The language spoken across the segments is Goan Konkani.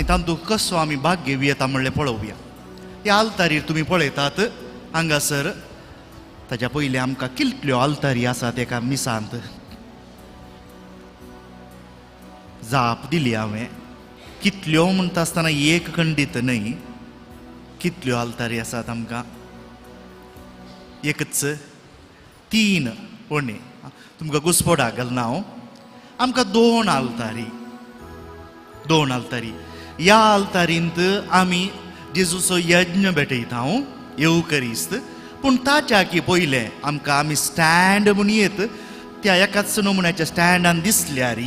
तातूंत कसो आमी भाग घेवया म्हणलें पळोवया. ह्या आल्तारीर तुमी पळयतात हांगासर ताच्या पयलीं आमकां कितल्यो आल्तारी आसात एका मिसांत जाप दिली हांवें. कितल्यो म्हणटा आसतना एक खंडीत न्हय, कितल्यो आल्तारी आसात आमकां? एकच, तीन उणें तुमकां घुस्पोडाक घालना हांव. आमकां दोन आल्तारी, दोन आल्तारी. ह्या आल्तारींत आमी जेजूचो यज्ञ भेटयता येवकरिस्त. पूण ताच्या की पयलें आमकां आमी स्टँड म्हूण येत त्या एकाच नमुन्याच्या स्टँडान दिसल्यार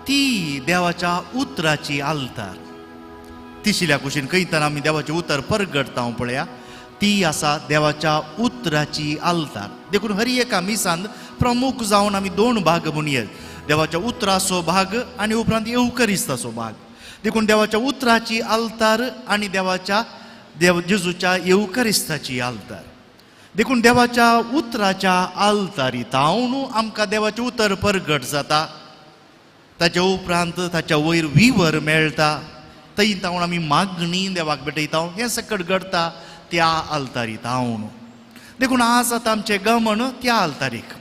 ती देवाच्या उतराची आल्तार. तिशिल्या कुशीन खंयतना आमी देवाचें उतर परगटता पळया, ती आसा देवाच्या उतराची आल्तार. देखून हर एका मिसांत प्रमुख जावन आमी दोन भाग म्हूण येत, देवाच्या उतराचो भाग आनी उपरांत येवकरिस्ताचो भाग. देखून देवाच्या उतराची आल्तार आनी देवाच्या देव जेजूच्या येवकरिस्ताची आल्तार. देखून देवाच्या उतराच्या आल्तारी तावन आमकां देवाचें उतर परगट जाता. ताच्या उपरांत ताच्या वयर विवर मेळटा, थंय तावन आमी मागणी देवाक भेटयता. हें सकट घडटा त्या आल्तारी तावन. देखून आज आतां आमचें गमन त्या आल्तारीक.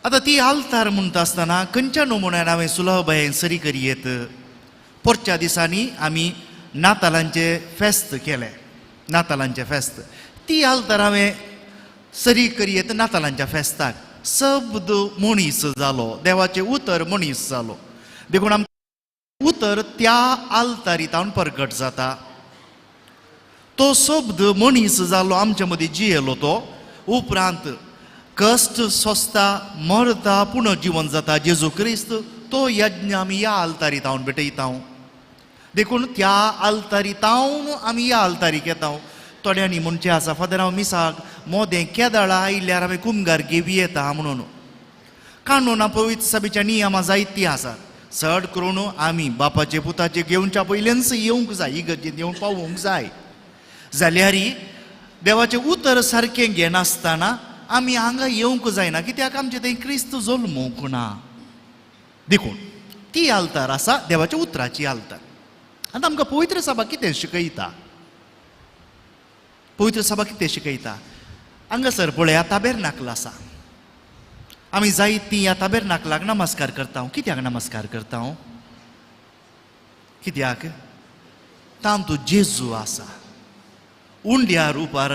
आतां ती आल्तार म्हणटा आसतना खंयच्या नमुन्यान हांवें सुलभेन सरी करयेत? पोरच्या दिसांनी आमी नातालांचें फेस्त केलें, नातालांचें फेस्त. ती आल्तार हांवें सरी करयेत नातालांच्या फेस्ताक. शब्द मनीस जालो, देवाचें उतर मनीस जालो. देखून आमकां उतर त्या आल्तारी तावन परगट जाता. तो शब्द मनीस जालो, आमच्या मदीं जियेलो. तो उपरांत कश्ट सोंसता, मरता, पुनर्जिवन जाता जेजू क्रिस्त. तो यज्ञ आमी ह्या आल्तारी तावन भेटयता. देखून त्या आल्तारी तावन आमी ह्या आल्तारीक येता. थोड्यांनी म्हणचें आसा, फादर हांव मिसाक मोदें केदळा आयल्यार हांवें कुमगार घेवी येता म्हणून. कानूना पवित्र सभेच्या नियमां जायतीं आसात. चड करून आमी बापाचे पुताचे घेवच्या पयल्यानच येवंक जाय, इगर्जेंत येवन पावोवंक जाय. जाल्यार देवाचें उतर सारकें घेनासतना आमी हांगा येवंक जायना, कित्याक आमचें थंय क्रिस्त जल्मूंक ना. देखून ती आल्तार आसा देवाच्या उतराची आल्तार. आतां आमकां पवित्र सभा कितें शिकयता? पवित्र सभा कितें शिकयता? हांगासर पळया ताबेरनाकल आसा. आमी जायतीं ह्या ताबेरनाकलाक नमस्कार करता. कित्याक नमस्कार करता? कित्याक? तातूंत जेजू आसा. उंड्या रुपार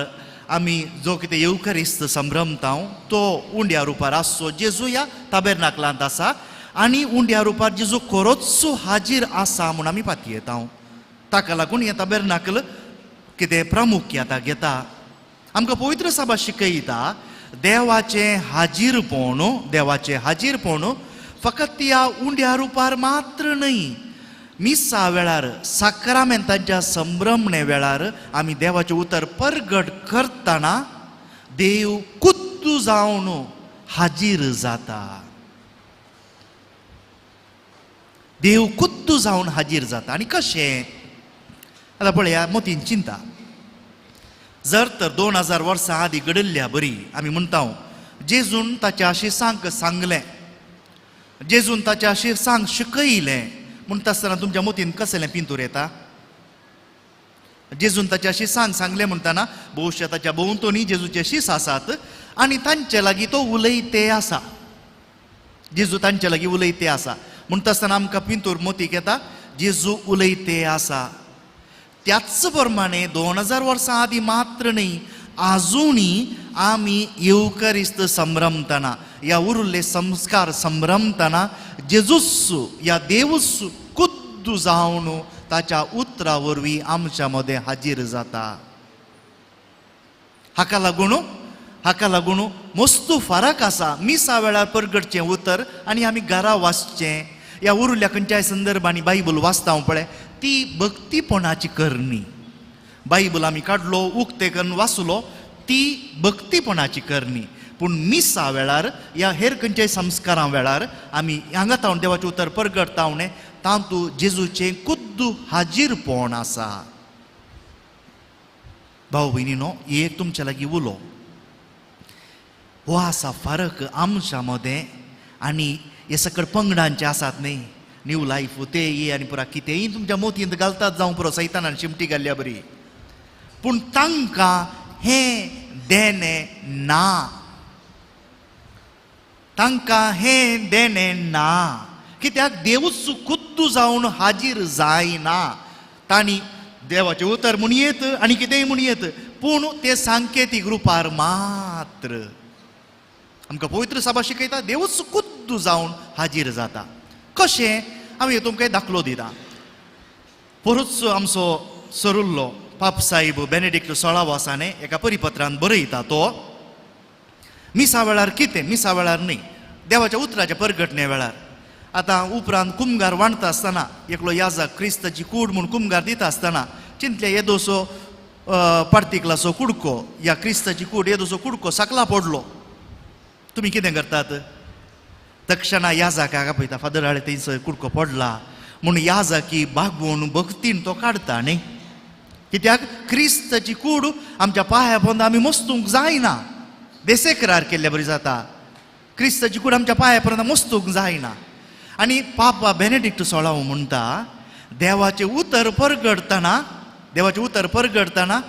आमी जो कितें येवकरिस्त संभ्रमता तो उंड्या रुपार आसचो जेजू ह्या ताबेरनाकलांत आसा. आनी उंड्या रुपार जेजू खरोच हाजीर आसा म्हूण आमी पातयेता. ताका लागून हें ताबेरनाकल कितें प्रामुख्यता घेता. आमकां पवित्र सभा शिकयता देवाचें हाजीरपण, देवाचें हाजीरपण फकत ह्या उंड्या रुपार मात्र न्हय, मिसा वेळार साक्रामेंतांच्या संभ्रमणे वेळार आमी देवाचें उतर परगट करतना देव कुत्तू जावन हाजीर जाता. देव कुत्तू जावन हाजीर जाता. आनी कशें? आतां पळया मोतीन चिंता. जर तर 2000 वर्सां आदीं घडिल्ल्या बरी आमी म्हणटा जेजून ताच्या शिसांक सांगलें, जेजून ताच्या शिसांक शिकयलें म्हणटा आसतना तुमच्या मोतीन कसलें पिंतूर येता? जेजून ताच्या शिसांक सांगलें म्हणटना भोवश्या ताच्या भोंवतणी जेजूचे शीस आसात आनी तांचे लागीं तो उलयते आसा. जेजू तांचे लागीं उलयते आसा म्हणटा आसतना आमकां पिंतूर मोतीक येता जेजू उलयते आसा. त्याच प्रमाणे 2000 वर्सां आदीं मात्र न्हय, आजुनूय आमी येवकरिस्त संभ्रमतना ह्या उरिल्ले संस्कार संभ्रमतना जेजूच ह्या देवूच कुद्दू जावन ताच्या उतरा वरवीं आमच्या मदें हाजीर जाता. हाका लागून, हाका लागून मस्तू फरक आसा मिसा वेळार परगटचें उतर आनी आमी घरा वाचचें ह्या उरिल्ल्या खंयच्याय संदर्भांनी बायबल वाचता पळय ती भक्तीपणाची करणी. बायबल आमी काडलो उक्ते करून वाचलो ती भक्तीपणाची करणी. पूण मिसा वेळार ह्या हेर खंयच्याय संस्कारां वेळार आमी हांगा तावन देवाचें उतर परगटता न्ही, तातूंत जेजूचें कुद्दू हाजीरपण आसा. भाव भयणीनो, एक तुमच्या लागीं उलो हो आसा फरक आमच्या मदें आनी हे सकळ पंगडांचे आसात न्ही. न्यू लायफ ते ये आनी पुरा कितेंय तुमच्या मोतींत घालतात जावं पुरो सैतानान शिमटी घाल्ल्या बरी. पूण तांकां हें देणें ना, तांकां हें देणें ना. कित्याक देवूच खुद्द जावन हाजीर जायना. तांणी देवाचें उतर म्हणयेत आनी कितेंय म्हणयेत, पूण तें सांकेतीक रुपार मात्र. आमकां पवित्र सभा शिकयता देवूच खुद्द जावन हाजीर जाता. कशें हांव हे तुमकां दाखलो दिता. परत आमचो सरुल्लो पाप साहेब बेनेडिक्ट सोळावो आसा न्ही, एका परिपत्रान बरयता तो मिसा वेळार कितें, मिसा वेळार न्ही, देवाच्या उतराच्या परगटणे वेळार. आतां उपरांत कुमगार वांटता आसतना एकलो याजक क्रिस्ताची कूड म्हूण कुमगार दिता आसतना चिंतले येदोसो पार्तिकलाचो कुडको या क्रिस्ताची कूड येदोसो कुडको सकला पडलो, तुमी कितें करतात? तक्षणा याजकाक आपयता, फादर हाडे थंयसर कुडको पडला म्हूण याजकी बागोवन भक्तीन तो काडटा न्ही. कित्याक क्रिस्ताची कूड आमच्या पांया पोंदा आमी मस्तूंक जायना, देसेकरार केल्ल्या बरी जाता. क्रिस्ताची कूड आमच्या पांया पर्यंत मस्तूंक जायना. आनी पापा बेनेडिक्ट सोळावो म्हणटा देवाचें उतर परगडटना, देवाचें उतर परगडटना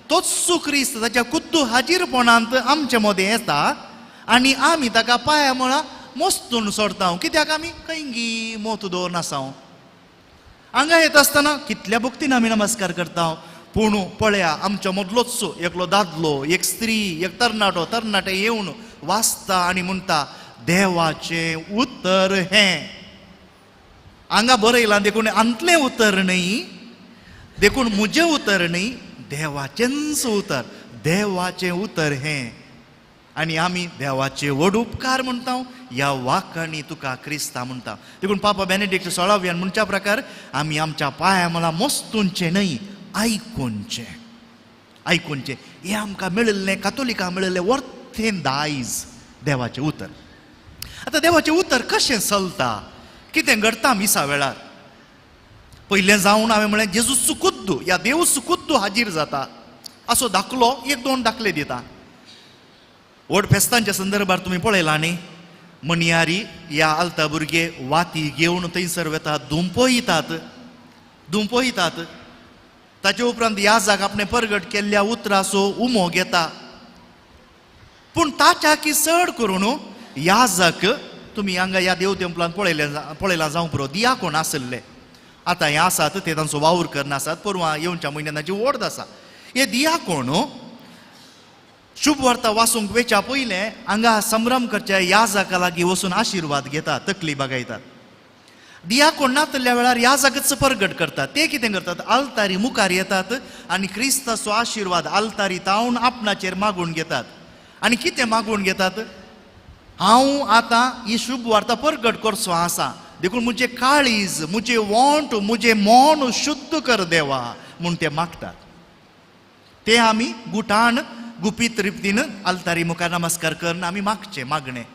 तोच क्रिस्त ताच्या खुद्द हाजीरपणांत आमचे मदें येता आनी आमी ताका पांया मुळां मस्तून सोडता. कित्याक आमी खंयगी मोत दवरनासा. हांगा येता आसतना कितल्या भक्तीन आमी नमस्कार करता, पूण पळया आमच्या मदलोच एकलो दादलो, एक स्त्री, एक तरणाटो तरणाटे येवन वाचता आनी म्हणटा देवाचें उतर हें. हांगा बरयलां देखून आंतलें उतर न्ही, देखून म्हजें उतर न्ही, देवाचेंच उतर, देवाचें उतर हें. आनी आमी देवाचे व्हड उपकार म्हणटा ह्या वाकांनी तुका क्रिस्ता म्हणटा. देखून पापा बेनेडिक्ट सोळाव्यान म्हणच्या प्रकार आमी आमच्या पांया मला मस्तूंचें न्हय, आयकुंचें, आयकुंचें. हें आमकां मेळिल्लें कातोलिकां मेळिल्लें वर्तें दायज देवाचें उतर. आतां देवाचें उतर कशें चलता, कितें घडटा मिसा वेळार? पयलें जावन हांवें म्हणलें जेजूस खुद्द या देवूच खुद्द हाजीर जाता असो दाखलो, एक दोन दाखले दिता. व्हड फेस्तांच्या संदर्भार तुमी पळयला न्ही, मणयारी या आलता भुरगे वाती घेवन थंयसर वतात, धुंपयतात, धुंपयतात. ताचे उपरांत याजाक आपणें परगट केल्ल्या उतराचो उमो घेता. पूण ताच्या की चड करून याजक तुमी हांगा ह्या देव तेंपलान पळयलें, पळयलां जावं पुरो, दिया कोण आसले आतां हे आसात ते तांचो वावर करना आसात. परवां येवच्या म्हयन्यान तांची वॉर्द आसा. हे दिया कोण शुभ वार्ता वाचूंक वेच्या पयलें हांगा संभ्रम करच्या याजका लागीं वचून आशिर्वाद घेतात, तकली बागयतात. दिया कोण नातल्या वेळार याजकच परगट करतात. ते कितें करतात, आल्तारी मुखार येतात आनी क्रिस्ताचो आशिर्वाद आल्तारी तावन आपणाचेर मागून घेतात. आनी कितें मागून घेतात? हांव आतां ही शुभ वार्ता परगट करचो आसा, देखून म्हजें काळीज, म्हजें वोंट, म्हजें मन शुद्ध कर देवा म्हूण ते मागतात. ते आमी गुटान गुपीत रितीन आल्तारी मुखार नमस्कार करून आमी मागचें मागणें,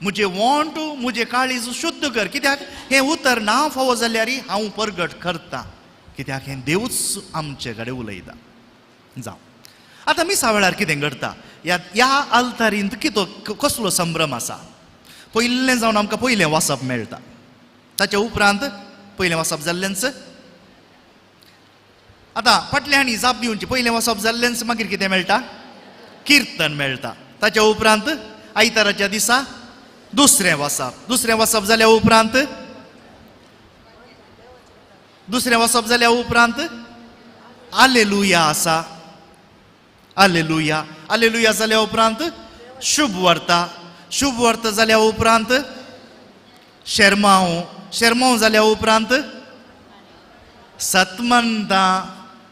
म्हजें वोंट, म्हजें काळीज शुद्ध कर. कित्याक हें उतर ना फावो जाल्यार हांव परगट करता, कित्याक हें देवूच आमचे कडेन उलयता. जावं आतां मिसा वेळार कितें घडटा, ह्या ह्या आल्तारींत कितो कसलो संभ्रम आसा? पयलें जावन आमकां पयलें वाचप मेळटा, ताच्या उपरांत पयलें वाचप जाल्लेंच. आतां फाटल्यानी जाप दिवची, पयलें वाचप जाल्लेंच, मागीर कितें मेळटा? किर्तन मेळटा. ताच्या उपरांत आयताराच्या दिसा दुसरें वाचप, दुसरें वाचप जाल्या उपरांत, दुसरें वाचप जाल्या उपरांत आलेलुया आसा, आलेलुया, आलेलुया जाल्या उपरांत शुभ वार्ता, शुभ वार्ता जाल्या उपरांत शेरमांव, शेरमांव जाल्या उपरांत सतमंता.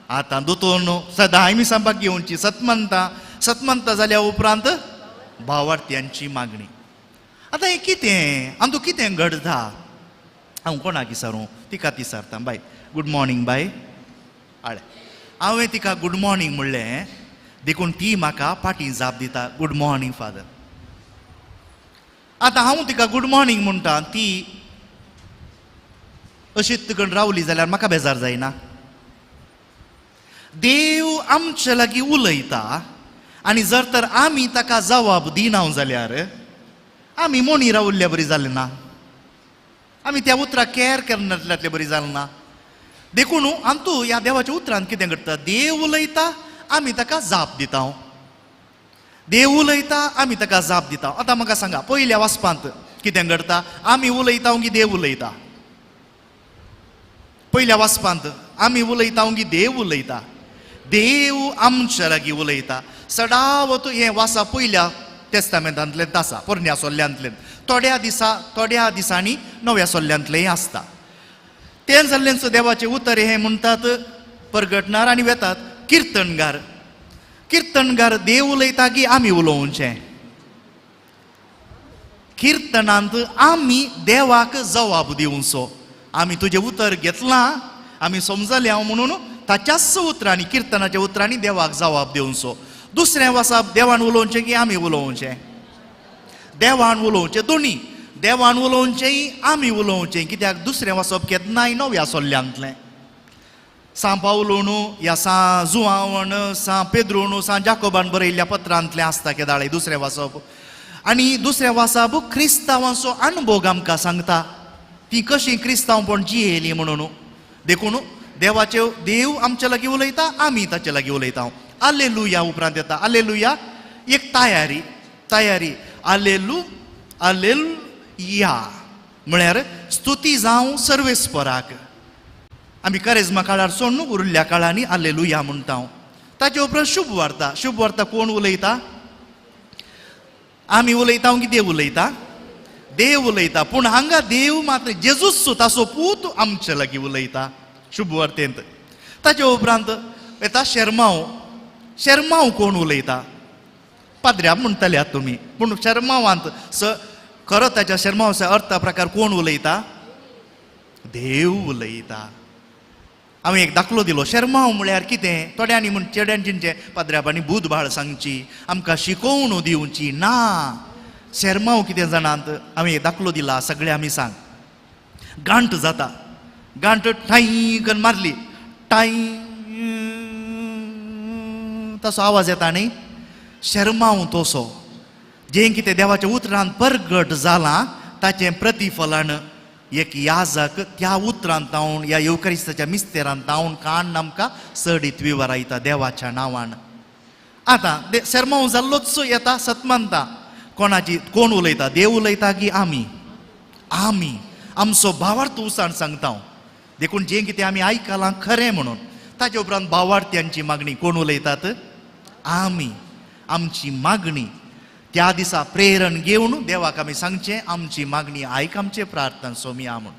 आतां दोतोर सदांय मिसांपाक घेवची सतमंता, सतमंता जाल्या उपरांत भावार्थ्यांची मागणी. आतां हें कितें, आमकां कितें घडटा? हांव कोणाक विचारूं? तिका विचारता. बाय गूड मॉर्निंग बाय. आळे हांवें तिका गूड मॉर्निंग म्हणलें देखून ती म्हाका फाटीं जाप दिता गूड मॉर्निंग फादर. आतां हांव तिका गूड मॉर्निंग म्हणटा, ती अशीच तुकण रावली जाल्यार म्हाका बेजार जायना. देव आमचे लागीं उलयता आनी जर तर आमी ताका जवाब दिना जाल्यार आमी मोनी रावल्ल्या बरी जालें ना. आमी त्या उतराक कॅर करनातले बरी जालें ना. देखून आमतू ह्या देवाच्या उतरान कितें घडटा, देव उलयता आमी ताका जाप दिता, देव उलयता आमी ताका जाप दिता. आतां म्हाका सांगा, पयल्या वाचपांत कितें घडटा, आमी उलयता की देव उलयता? पयल्या वाचपांत आमी उलयता की देव उलयता? देव आमच्या लागीं उलयता. सदावत हें वासा पयल्या तेस्तामेंतांतलें आसा, पोरण्या सोल्ल्यांतलें, थोड्या दिसा थोड्या दिसांनी नव्या सोल्ल्यांतलेंय आसता. तें जाल्लेंच देवाचें उतर हें म्हणटात परगटणार आनी वेतात किर्तनगार. किर्तनगार देव उलयता की आमी उलोवचें? किर्तनांत आमी देवाक जवाब दिवचो. आमी तुजें उतर घेतलां, आमी समजले हांव म्हणून ताच्याच उतरांनी, किर्तनाच्या उतरांनी देवाक जवाब दिवचो. दुसरें वासाप देवान उलोवचें की आमी उलोवचें? देवान उलोवचें. दोनी देवान उलोवचें आमी उलोवचें, कित्याक दुसरें वाचप केन्नाय नव्या सोल्ल्यांतलें. सां पावलून या सां जुआवन, सां पेद्रून, सां जाकोबान बरयल्ल्या पत्रांतलें आसता केदाळे दुसरें वाचप. आनी दुसरें वाचप क्रिस्तांवांचो अणभोग आमकां सांगता, ती कशी क्रिस्तांवपण जियेली म्हणून. देखून देवाचे देव आमच्या लागीं उलयता, आमी ताचे लागीं उलयता. आलेलुया उपरांत येता. आलेलुया एक तयारी, तयारी. आलेलू आलेलुया म्हळ्यार स्तुती जावं सर्वेस्पराक. आमी करेज्मा काळार सोडून उरिल्ल्या काळांनी आलेलुया म्हणटा. ताचे उपरांत शुभ वार्ता. शुभ वार्ता कोण उलयता? आमी उलयता की देव उलयता? देव उलयता. पूण हांगा देव मात्र जेजूस ताचो पूत आमचे लागीं उलयता शुभ वार्तेंत. ताचे उपरांत येता शेरमांव. शेरमांव कोण उलयता? पाद्र्या म्हणटले आत तुमी, पूण शेरमांवांत स खरो ताच्या शेरमांवाच्या अर्था प्रकार कोण उलयता? देव उलयता. हांवें एक दाखलो दिलो. शेरमांव म्हळ्यार कितें? थोड्यांनी म्हण चेड्यांनी चिंतचें पाद्र्याबांनी बूद भाळ सांगची, आमकां शिकोवण दिवची ना. शेरमांव कितें जाणात? हांवें एक दाखलो दिला सगळ्या आमी सांग. गांठ जाता, गांठ ठांय करून मारली, ठांय तसो आवाज येता न्ही. शेरमांव तसो जें कितें देवाच्या उतरान परगट जालां ताचें प्रतिफलन एक याजक त्या उतरान तावन ह्या येवकारिस्ताच्या मिस्तेरान तावन काण आमकां चडीत विवरायता देवाच्या नांवान. आतां शेरमांव जाल्लोच येता सतमानता. कोणाची कोण उलयता? देव उलयता की आमी? आमी आमचो भावार्थ उसान सांगता. देखून जें कितें आमी आयकलां खरें म्हणून. ताचे उपरांत भावार्थ्यांची मागणी कोण उलयतात? आमी. आमची मागणी त्या दिसा प्रेरण घेवन देवाक आमी सांगचें, आमची मागणी आयक, आमचें प्रार्थना सोमिया म्हूण.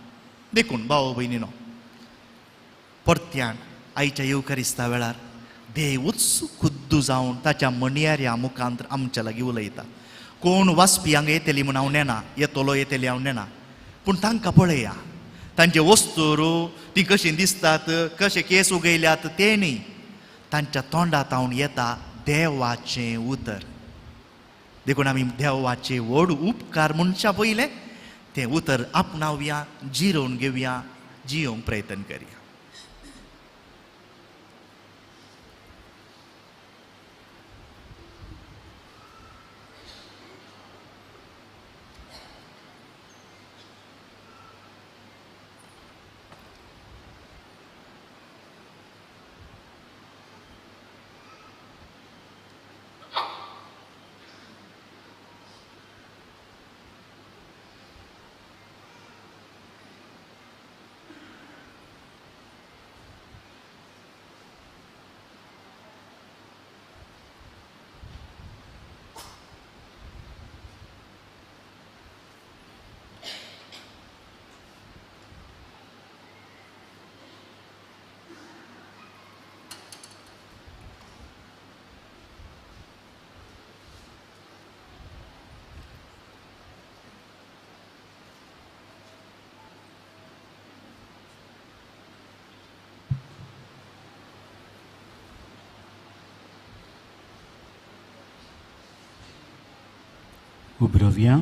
देखून भाव भयणीनो, परत्यान आयच्या येवकारिस्ता वेळार देवूच खुद्दू जावन ताच्या म्हणयाऱ्या मुखांत आमच्या लागीं उलयता. कोण वाचपी हांगा येतली म्हूण हांव नेना, येतलो येतली हांव नेना, पूण तांकां पळया, तांचे वस्तूर ती कशी दिसतात, कशे केस उगयल्यात ते न्ही, तांच्या तोंडात हांव येता देवाचें उतर. देखून आमी देवाचे व्हड उपकार म्हणच्या पयलें तें उतर आपणावया, जिरोवन घेवया, जियोवंक प्रयत्न करया. उब्रव्या.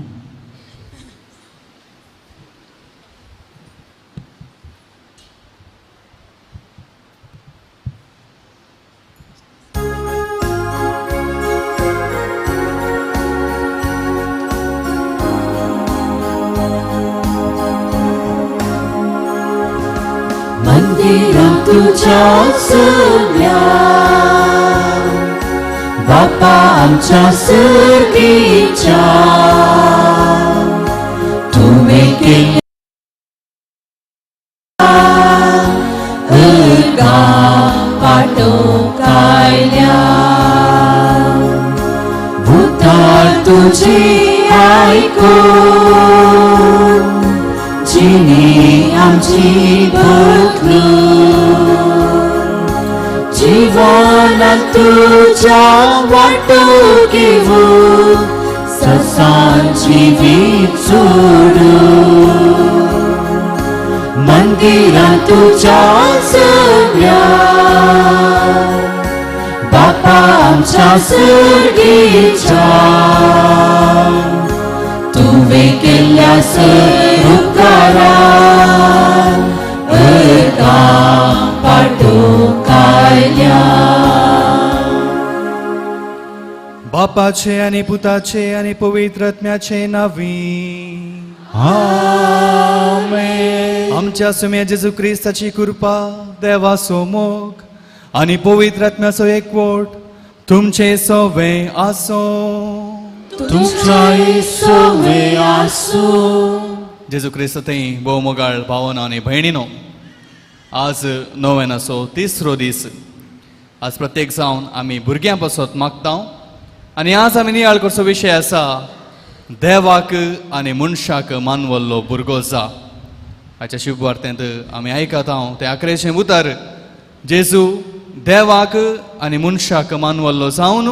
मंदिरां तुज्या सगळ्या बापा आमच्या सर्गीच्या तुवें केल्ल्या उर्गां पाटोवंक आयल्या उतार तुजी आयकून जिणी आमची बदलून जिवनात तुज्या वाटो घेवन ससान जिवीत सोडून मंदिरां तुज्या सगळ्या बापा आमच्या सर्गीच्या तुवें केल्ल्या सर उपकारान उर्गां पाटोवंक आयल्या. बापाचे आनी पुताचे आनी पवित्र आत्म्याचे नांवी. आमेन. आमच्या सुम्या जेजू क्रिस्ताची कृपा, देवाचो मोग आनी पवित्र आत्म्याचो एकवट तुमचे सवे आसो. तुमच्याय सवे आसूं. जेजू क्रिस्त थंय भोव मोगाळ भावना आनी भयणीनो, आज नोवेनाचो तिसरो दीस. आज प्रत्येक जावन आमी भुरग्यां पासत मागता आनी आज आमी नियाळ करचो विशय आसा देवाक आनी मनशाक मानवल्लो भुरगो जा. हाच्या शुभवार्तेंत आमी आयकता हांव तें आकरेचें उतर, जेजू देवाक आनी मनशाक मानवल्लो जावन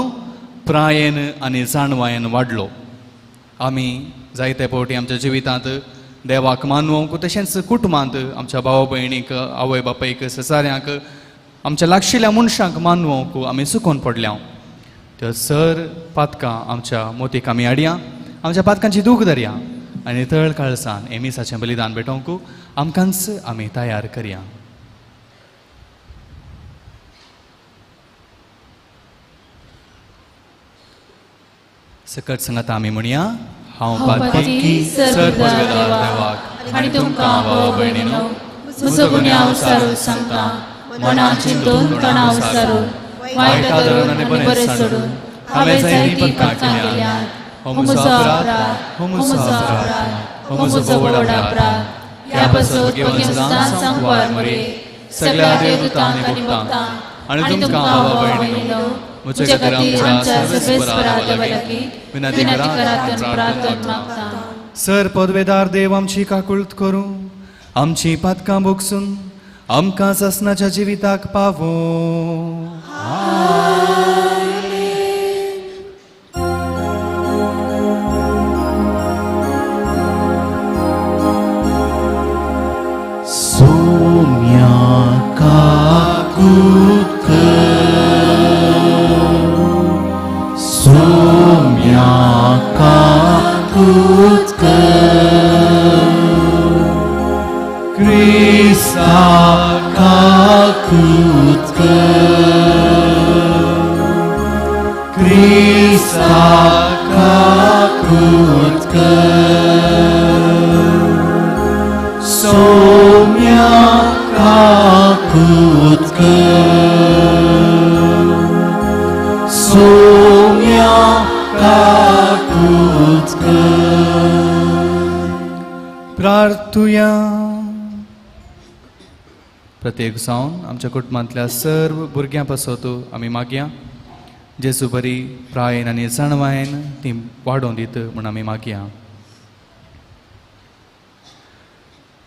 प्रायेन आनी जाणवायेन वाडलो. आमी जायते फावटी आमच्या जिवितांत देवाक मानवंक तशेंच कुटुंबांत आमच्या भाव भयणीक, आवय बापायक, शेजाऱ्यांक, आमच्या लागशिल्ल्या मनशांक मानवंक आमी चुकोन पडल्या. त्यो सर पातकां आमच्या मोतीक आमी हाडया, आमच्या पातकांची दूख धरया आनी तळ काळसान एमिसाचें बलिदान भेटोवंक आमकांच आमी तयार करया. सकट सांगात आमी म्हणया, हांव पातकी सर पदवेदार देवाक आनी तुमकां भाव भयणीनो म्हजो गुन्यांव सारून सांगता, मना चिंतून तणाव सारून वायट धरून आनी बरें सोडून हांवें जायतीं पातकां केल्यात. हो म्हजो अपराध, हो म्हजो अपराध, हो म्हजो व्हड अपराध. ह्या पासत भगवंतान सांगपार मरे सगळ्या देवदूतांक आनी भक्तांक आनी तुमकां भावा भयणीनो म्हजे खातीर आमच्या सर्वेस्परा देवा लागीं विनंती करात आनी प्रार्थना मागता. सर पदवेदार देव आमची काकुळट करूं, आमची पातकां भोगसून आमकां सासणाच्या जिविताक पावो. सोम्या काकूत कर, सोम्या काकूत कर, क्रिस्ता काकूत कर, क्रिस्ता काकूत कर, सोम्या काकूत कर, सोम्या काकूत कर. प्रार्थुया. प्रत्येक जावन आमच्या कुटुंबांतल्या सर्व भुरग्यां पासत आमी मागया, जेजू बरी प्रायेन आनी जाणवायेन ती वाडोवन दीत म्हूण आमी मागया.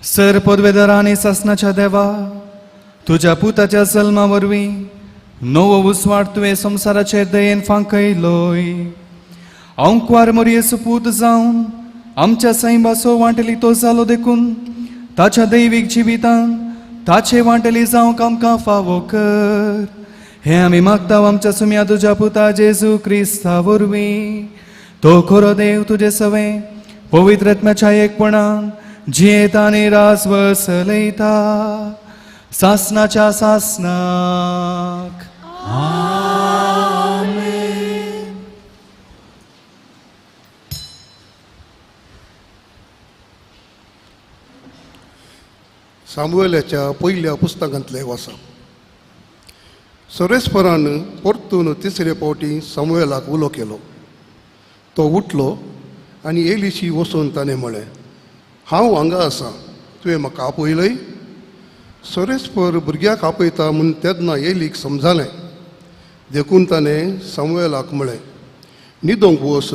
सर पदवेदार आनी सासणाच्या देवा, तुज्या पुताच्या जल्मा वरवीं नवो उजवाड तुवें संवसाराचेर दयेन फांकयलोय. अंकवार मोरयेचो पूत जावन आमच्या सैमाचो वांटेली तो जालो देखून ताच्या दैवीक जिवितान ताचे वांटेली जावंक आमकां फावो कर. हें आमी मागता आमच्या सुम्या तुज्या पुता जेजू क्रिस्ता वरवीं. तो खरो देव तुजे सवें पवित्र आत्म्याच्या एकपणान जियेता आनी रास वसलयता सासणाच्या सासणाक. आमेन. सामुएलाच्या पयल्या पुस्तकांतलें वाचप. सर्वेस्परान परतून तिसरे फावटी सामुएलाक उलो केलो. तो उठलो आनी एलीशी वचून ताणें म्हळें, हांव हांगा आसा, तुवें म्हाका आपयलय? सर्वेस्पर भुरग्याक आपयता म्हूण तेन्ना एलीक समजालें. देखून ताणें सामुएलाक म्हळें, न्हिदोंक वच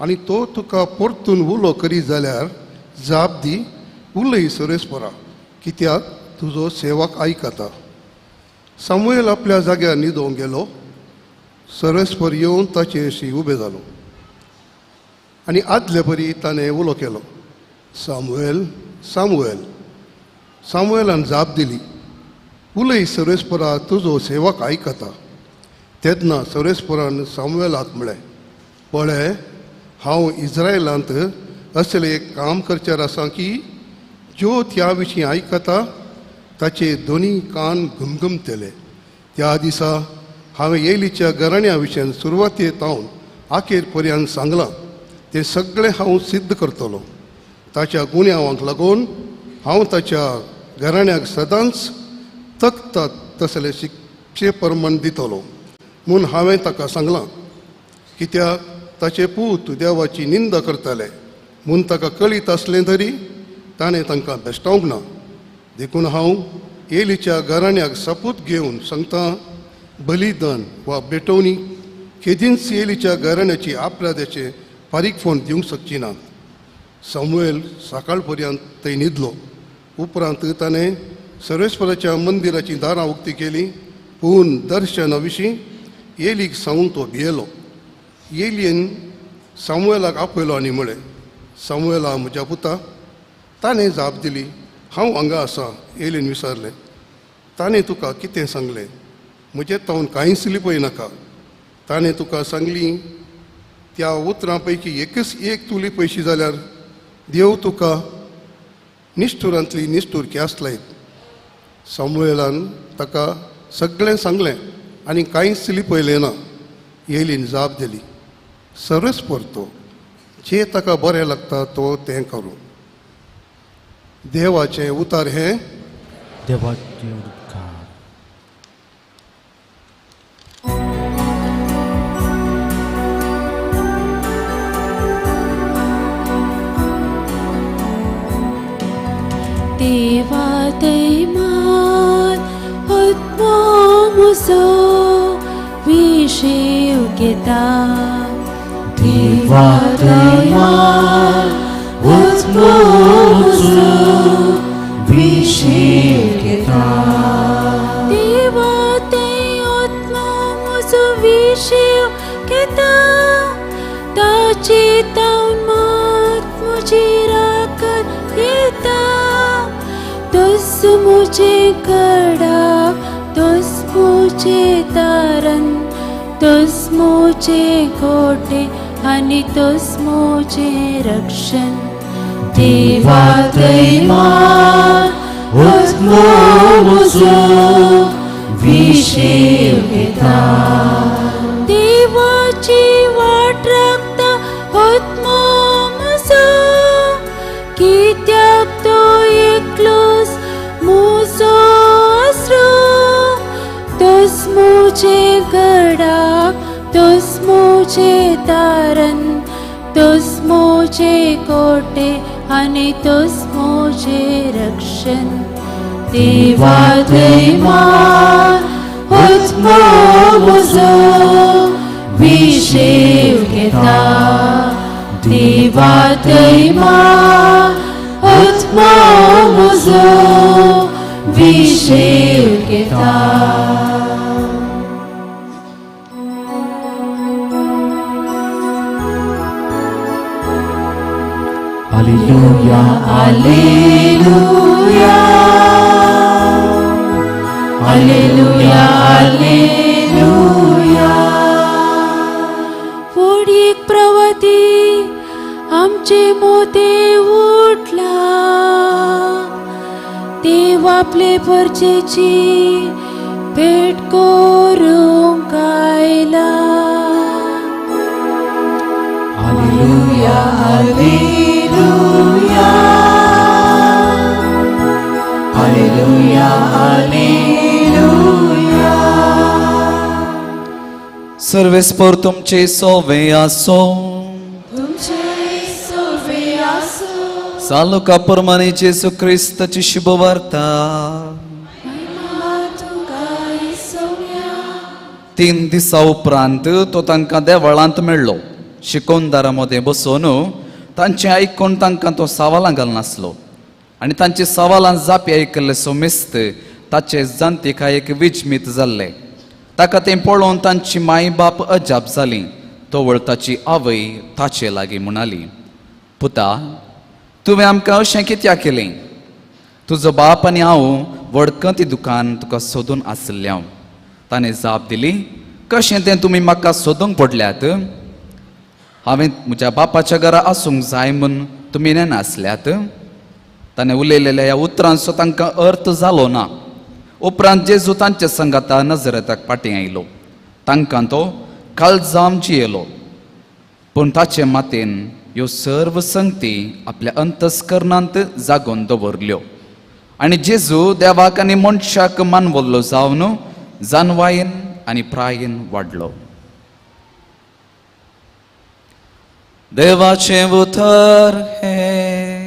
आनी तो तुका परतून उलो करीत जाल्यार जाप दी, उलय सर्वेस्परा, कित्याक तुजो सेवक आयकता. सामुएल आपल्या जाग्यार न्हिदोंक गेलो. सर्वेस्पर येवन ताचे हरशीं उबें जालो आनी आदले परी ताणें उलो केलो, सामुएल, सामुएल. सामुएलान जाप दिली, उलय सर्वेस्परा, तुजो सेवक आयकता. तेन्ना सर्वेस्परान सामुएलाक म्हळें, पळय, हांव इस्रायलांत असलें एक काम करचेर आसा की ज्यो त्या विशीं आयकता ताचे दोनी कान घुमघुमतले. त्या दिसा हांवें एलीच्या घराण्या विशयान सुरवाते तावन आखेर पर्यंत सांगलां तें सगळें हांव सिद्ध करतलो. ताच्या गुन्यांवांक लागून हांव ताच्या घराण्याक सदांच तकतात तसले शिक्षे प्रमाण दितलो म्हूण हांवें ताका सांगलां, कित्याक ताचे पूत देवाची निंदा करताले म्हूण ताका कळीत आसलें तरी ताणें तांकां बेश्टावंक ना. देखून हांव एलीच्या घराण्याक सपूत घेवन सांगता, बलिदान वा भेटवणी केदींच एलीच्या घराण्याची आपराधाचें फारीकफोन दिवंक शकची ना. सामुएल सकाळ पर्यंत थंय न्हिदलो. उपरांत ताणें सर्वेस्पराच्या मंदिराचीं दारां उक्ती केलीं, पूण दर्शना विशीं एलीक सांगूंक तो भियेलो. एलीन सामुएलाक आपयलो आनी म्हळें, सामुएला म्हज्या पुता. ताणें जाप दिली, हांव हांगा आसा. एलीन विचारलें, ताणें तुका कितें सांगलें? म्हजें तावन कांयच लिपय नाका. ताणें तुका सांगली त्या उतरां पैकी एकच एक तूं लिपयशी जाल्यार देव तुका निश्ठुरांतली निश्ठूर ख्यास्त लायत. सामुएलान ताका सगळें सांगलें आनी कांयच लिपयलें ना. एलीन जाप दिली, सर्वेस्पर तो जे ताका बरें लागता तो तें करूं. देवाचें उतार हें. देवाचे उपकार. देवा दैमान आत्मो म्हजो विशेव घेता. देवा दैमान आत्मो म्हजो विशेव घेता. देवा थंय आत्मो म्हजो विशेव घेता. ताचे तावन मात म्हजी राखण येता. तोच म्हजें कडाक, तोच म्हजें तारण, तोच म्हजें कोटे आनी तोच म्हजें रक्षण. देवा दैमान आत्मो म्हजो विशेव घेता. देवाची वाट राखता आत्मो म्हजो, कित्याक तो एकलोच म्हजो आसरो. तोच म्हजें गडाक, तोच म्हजें तारण, तोच म्हजें कोटे आनी तोच म्हजें रक्षण. देवा दैमान आत्मो म्हजो विशेव घेता. देवा दैमान आत्मो म्हजो विशेव घेता. Alleluia, Alleluia, Alleluia, Alleluia. फोडीक Pravati आमचे मोते उठला. देव आपले परचेची भेट करूंक आयला. Alleluia, Alleluia, सर्वेस्पर तुमचे सोवे आसो. सालुका प्रमाणे जेजू क्रिस्ताची शुभवार्ता. 3 दिसा उपरांत तो तांकां देवळांत मेळ्ळो. शिकोनदारा मदें बसून तांचें आयकून तांकां तो सवालां घालनासलो आनी तांची सवालां जापी आयकल्ले सोमेस्त ताचे जाणतिकायेक विजमीत जाल्ले. ताका तें पळोवन तांची माय बाप अजाप जाली. तवळ ताची आवय ताचे लागीं म्हणाली, पुता, तुवें आमकां अशें कित्याक केलें? तुजो बाप आनी हांव वडकंती दुकान तुका सोदून आशिल्लें हांव. ताणें जाप दिली, कशें तें तुमी म्हाका सोदूंक पडल्यात? हांवें म्हज्या बापाच्या घरा आसूंक जाय म्हूण तुमी नेनासल्यात. ताणें उलयलेल्या ह्या उतरांचो तांकां अर्थ जालो ना. उपरांत जेजू तांच्या संगाता नजरेताक फाटीं आयलो. तांकां तो काळजाम जियेलो. पूण ताचे मातेन ह्यो सर्व संगती आपल्या अंतस्करणांत जागोवन दवरल्यो आनी जेजू देवाक आनी मनशाक मानवल्लो जावन जानवायेन आनी प्रायेन वाडलो. देवाचें उतर हें.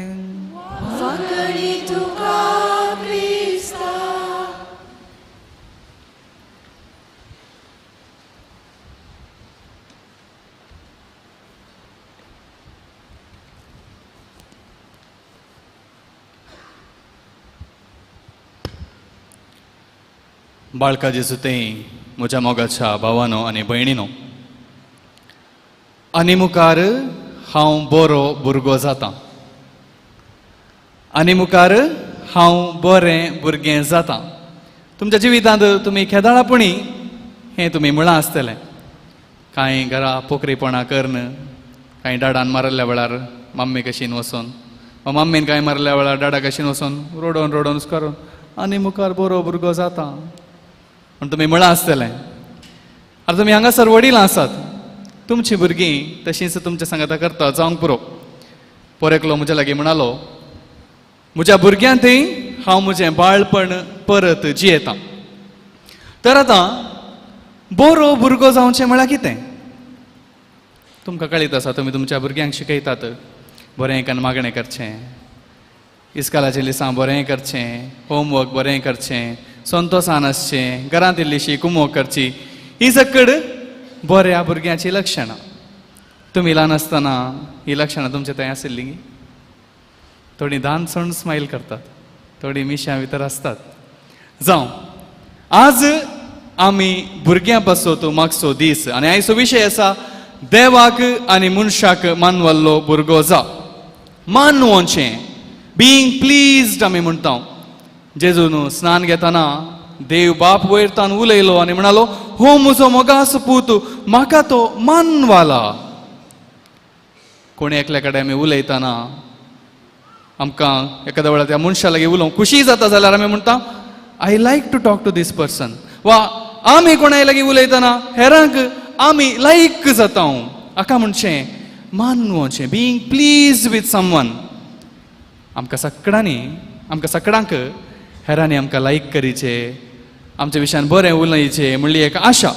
बाळका जेजू तें म्हज्या मोगाच्या भावानो आनी भयणीनो, आनी मुखार हांव बरो भुरगो जाता, आनी मुखार हांव बरें भुरगें जाता. तुमच्या जिवितांत तुमी खेदाळापणी हें तुमी म्हळां आसतलें. कांय घरा पोखरीपणां करून, कांय डाडान मारल्या वेळार मम्मी कशीन वचोन, वा मम्मीन कांय मारल्या वेळार डाडा कशीन वचोन रडोवन रडोवन करून आनी मुखार बरो भुरगो जाता म्हण तुमी म्हळां आसतलें. आतां तुमी हांगासर वडिलां आसात, तुमचीं भुरगीं तशींच तुमच्या सांगाता करता जावंक पुरो. पोर एकलो म्हज्या लागीं म्हणालो, म्हज्या भुरग्यांतय हांव म्हजें बाळपण परत जियेतां. तर आतां बरो भुरगो जावचें म्हळ्यार कितें? तुमकां कळीत आसा, तुमी तुमच्या भुरग्यांक शिकयतात बरें एकान मागणें करचें, इस्कालाचें लिसांव बरें करचें, होमवर्क बरें करचें, संतोसान आसचें, घरांत इल्लीशी कुमोक करची. ही सकड बऱ्या भुरग्यांचीं लक्षणां. तुमी ल्हान आसतना ही लक्षणां तुमच्या थंय आशिल्लीं? थोडीं दान सण स्मायल करतात, थोडीं मिश्यां भितर आसतात. जावं, आज आमी भुरग्यां पासत मागचो दीस आनी आयचो विशय आसा देवाक आनी मनशाक मानवल्लो भुरगो जा. मानवचें, बिईंग प्लीज्ड आमी म्हणटा. जेजून स्नान घेतना देव बाप वयर तान उलयलो आनी म्हणालो, हो म्हजो मोगास पूत, म्हाका तो मानवाला. कोणी एकल्या कडेन आमी उलयतना आमकां एखाद्या वेळार त्या मनशा लागीं उलोवंक खुशी जाता जाल्यार आमी म्हणटा, I like to talk to this person. वा आमी कोणाय लागीं उलयतना हेरांक आमी लायक जाता. हाका म्हणचें मानवचें, बिईंग प्लीज विथ समवन. आमकां सगळ्यांनी, आमकां सगळ्यांक हेरांनी आमकां लायक करीचे, आमच्या विशयान बरें उलयचें म्हणली एक आशा.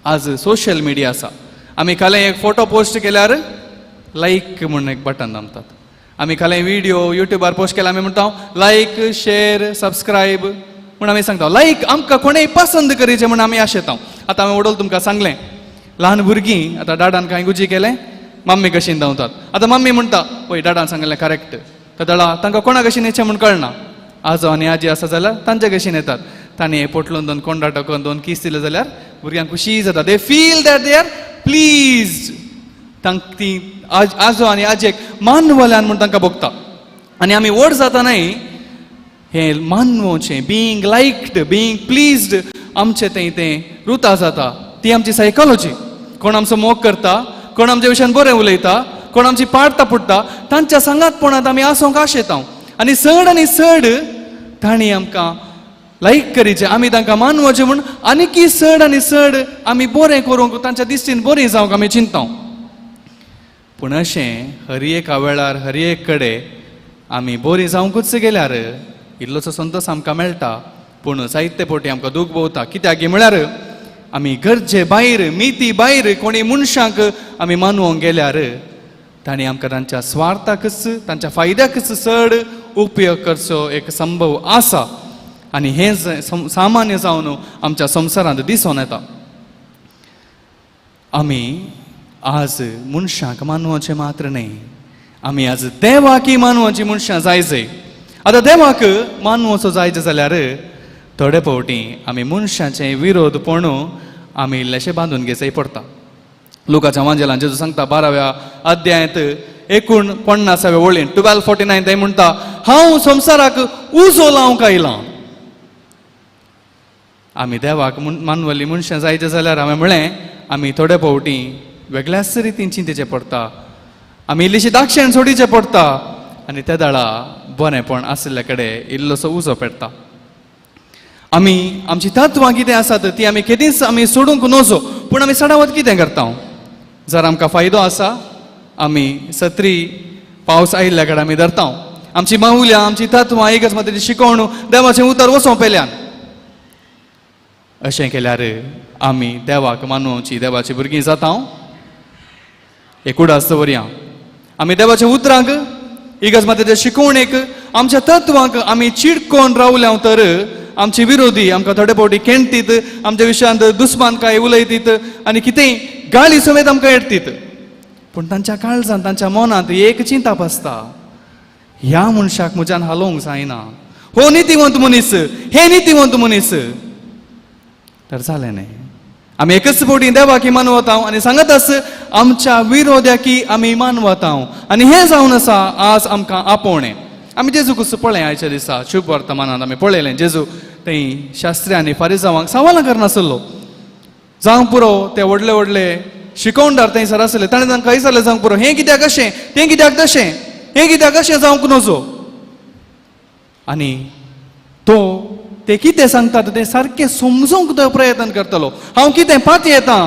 आज सोशल मिडिया आसा, आमी काल एक फोटो पोस्ट केल्यार लायक म्हूण एक बटन दामतात. आमी काल व्हिडिओ युट्यूबार पोस्ट केल्यार आमी म्हणटा लायक, शेर, सबस्क्रायब म्हूण आमी सांगता. लायक आमकां कोणेय पसंद करीचें म्हूण आमी आशेता. आतां हांवें वडोल तुमकां सांगलें, ल्हान भुरगीं आतां डाडान कांय गुजी केलें मम्मी कशीन धांवतात. आतां मम्मी म्हणटा, पळय डाडान सांगलें करेक्ट, तर तांकां कोणा कशीन येचें म्हूण कळना. आजो आनी आजी आसा जाल्यार तांच्या कशीन येतात. तांणी पोटलून दोन कोंडा टाकून दोन कीस दिले जाल्यार भुरग्यांक खुशी जाता. They feel that they are pleased. तांकां ती आजो आनी आजयेक मानवल्यान म्हूण तांकां भोगता. आनी आमी व्हड जाता न्हय, हें मानवचें, बिईंग लायक्ड, बिईंग प्लीज्ड आमचें तें तें रुता जाता. ती आमची सायकोलॉजी. कोण आमचो मोग करता, कोण आमच्या विशयान बरें उलयता, कोण आमची पाड तापुडटा, तांच्या सांगातपणांत आमी आसूंक आशेता. आनी चड आनी चड तांणी आमकां लायक करीचें, आमी तांकां मानवचें म्हूण आनीकी चड आनी चड आमी बरें करूंक, तांच्या दिश्टीन बरें जावंक आमी चिंता. पूण अशें हर एका वेळार हर एक कडेन आमी बरीं जावंकूच गेल्यार इल्लोसो संतोश आमकां मेळटा, पूण जायते फावटी आमकां दूख भोवता. कित्याक म्हळ्यार आमी गरजे भायर मिती भायर कोणी मनशांक आमी मानवंक गेल्यार तांणी आमकां तांच्या स्वार्थाकच तांच्या फायद्याकच चड उपयोग करचो एक संभव आसा आनी हें सामान्य जावन आमच्या संवसारांत दिसून येता. आमी आज मनशांक मानवाचें मात्र न्हय, आमी आज देवाकय मानवाची मनशां जाय जाय. आतां देवाक मानवाचो जायचे जाल्यार थोडे फावटी आमी मनशाचें विरोध पण आमी इल्लेशें बांदून घेवचें पडटा. लुकाच्या वांजेलान जेजू सांगता 12व्या अध्यायांत 49व्या वळीन 12:49 थंय म्हणटा, हांव संवसाराक उजो लावंक आयलां. आमी देवाक मानवल्ली मनशां जायते जाल्यार हांवें म्हळें आमी थोडे फावटी वेगळ्याच रितीन चिंतेचें पडटा, आमी इल्लीशी दाक्षेण सोडीचें पडटा आनी त्या दाळा बरेंपण आशिल्ल्या कडेन इल्लोसो उजो पेडटा. आमी आमची तत्वां कितें आसात ती आमी केदींच आमी सोडूंक नजो, पूण आमी चडावत कितें करता? जर आमकां फायदो आसा आमी सत्री पावस आयिल्ल्या कडेन आमी धरता. आमची माहुल्यां आमची तत्वां एकच मात शिकोवण देवाचें उतर वचों पेल्यान. अशें केल्यार आमी देवाक मानोवची देवाची भुरगीं जाता. एक उडास दवरया, आमी देवाच्या उतरांक इगर्ज मातेच्या शिकोवणेक आमच्या तत्वांक आमी चिडकोन रावल्या तर आमचे विरोधी आमकां थोडे फावटी खेणटीत, आमच्या विशयांत दुस्मान काय उलयतीत आनी कितेंय गाळी समेत आमकां येडटीत. पूण तांच्या काळजांत तांच्या मनांत एक चिंताप आसता, ह्या मनशाक म्हज्यान हालोवंक जायना, हो नितीवंत मनीस, हे नितीवंत मनीस. तर जालें न्हय, आमी एकच फावटी देवाक मानवता आनी सांगत आस आमच्या विरोध्याकी आमी मानवता आनी हें जावन आसा आज आमकां आपोवणें. आमी जेजूक पळय आयच्या दिसा शुभ वर्तमानांत आमी पळयलें जेजू थंय शास्त्री आनी फारिजावांक सवालां करनासलो. जावंक पुरो ते व्हडले व्हडले शिकोवणदार थंयसर आसले, ताणें तांकां विचारलें जावंक पुरो हें कित्याक अशें, तें कित्याक तशें, हें कित्याक अशें जावंक नजो. आनी तो ते कितें सांगतात तें सारकें समजूंक तो प्रयत्न करतलो. हांव कितें पाती येता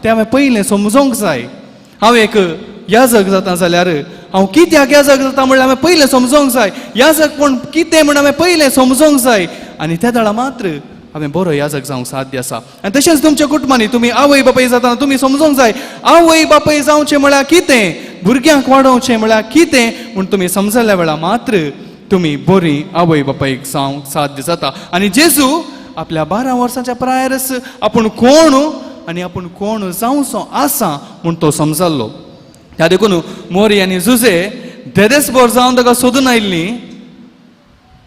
तें हांवें पयलें समजूंक जाय. हांव एक याजक जाता जाल्यार हांव कित्याक याजक जाता म्हणल्यार हांवें पयलें समजूंक जाय. याजक पूण कितें म्हण हांवें पयलें समजूंक जाय आनी त्या वेळार मात्र हांवें बरो याजक जावंक साध्य आसा. आनी तशेंच तुमच्या कुटुंबांनी तुमी आवय बापाय जातना तुमी समजूंक जाय आवय बापाय जावचें म्हळ्यार कितें, भुरग्यांक वाडोवचें म्हळ्यार कितें म्हूण तुमी समजल्या वेळार मात्र तुमी बरी आवय बापायक जावंक साध्य जाता. आनी जेजू आपल्या 12 वर्सांच्या प्रायरच आपूण कोण आनी आपूण कोण जावचो आसा म्हूण तो समजल्लो. त्या देखून मोरी आनी जुजे देदेसभर जावन ताका सोदून आयिल्लीं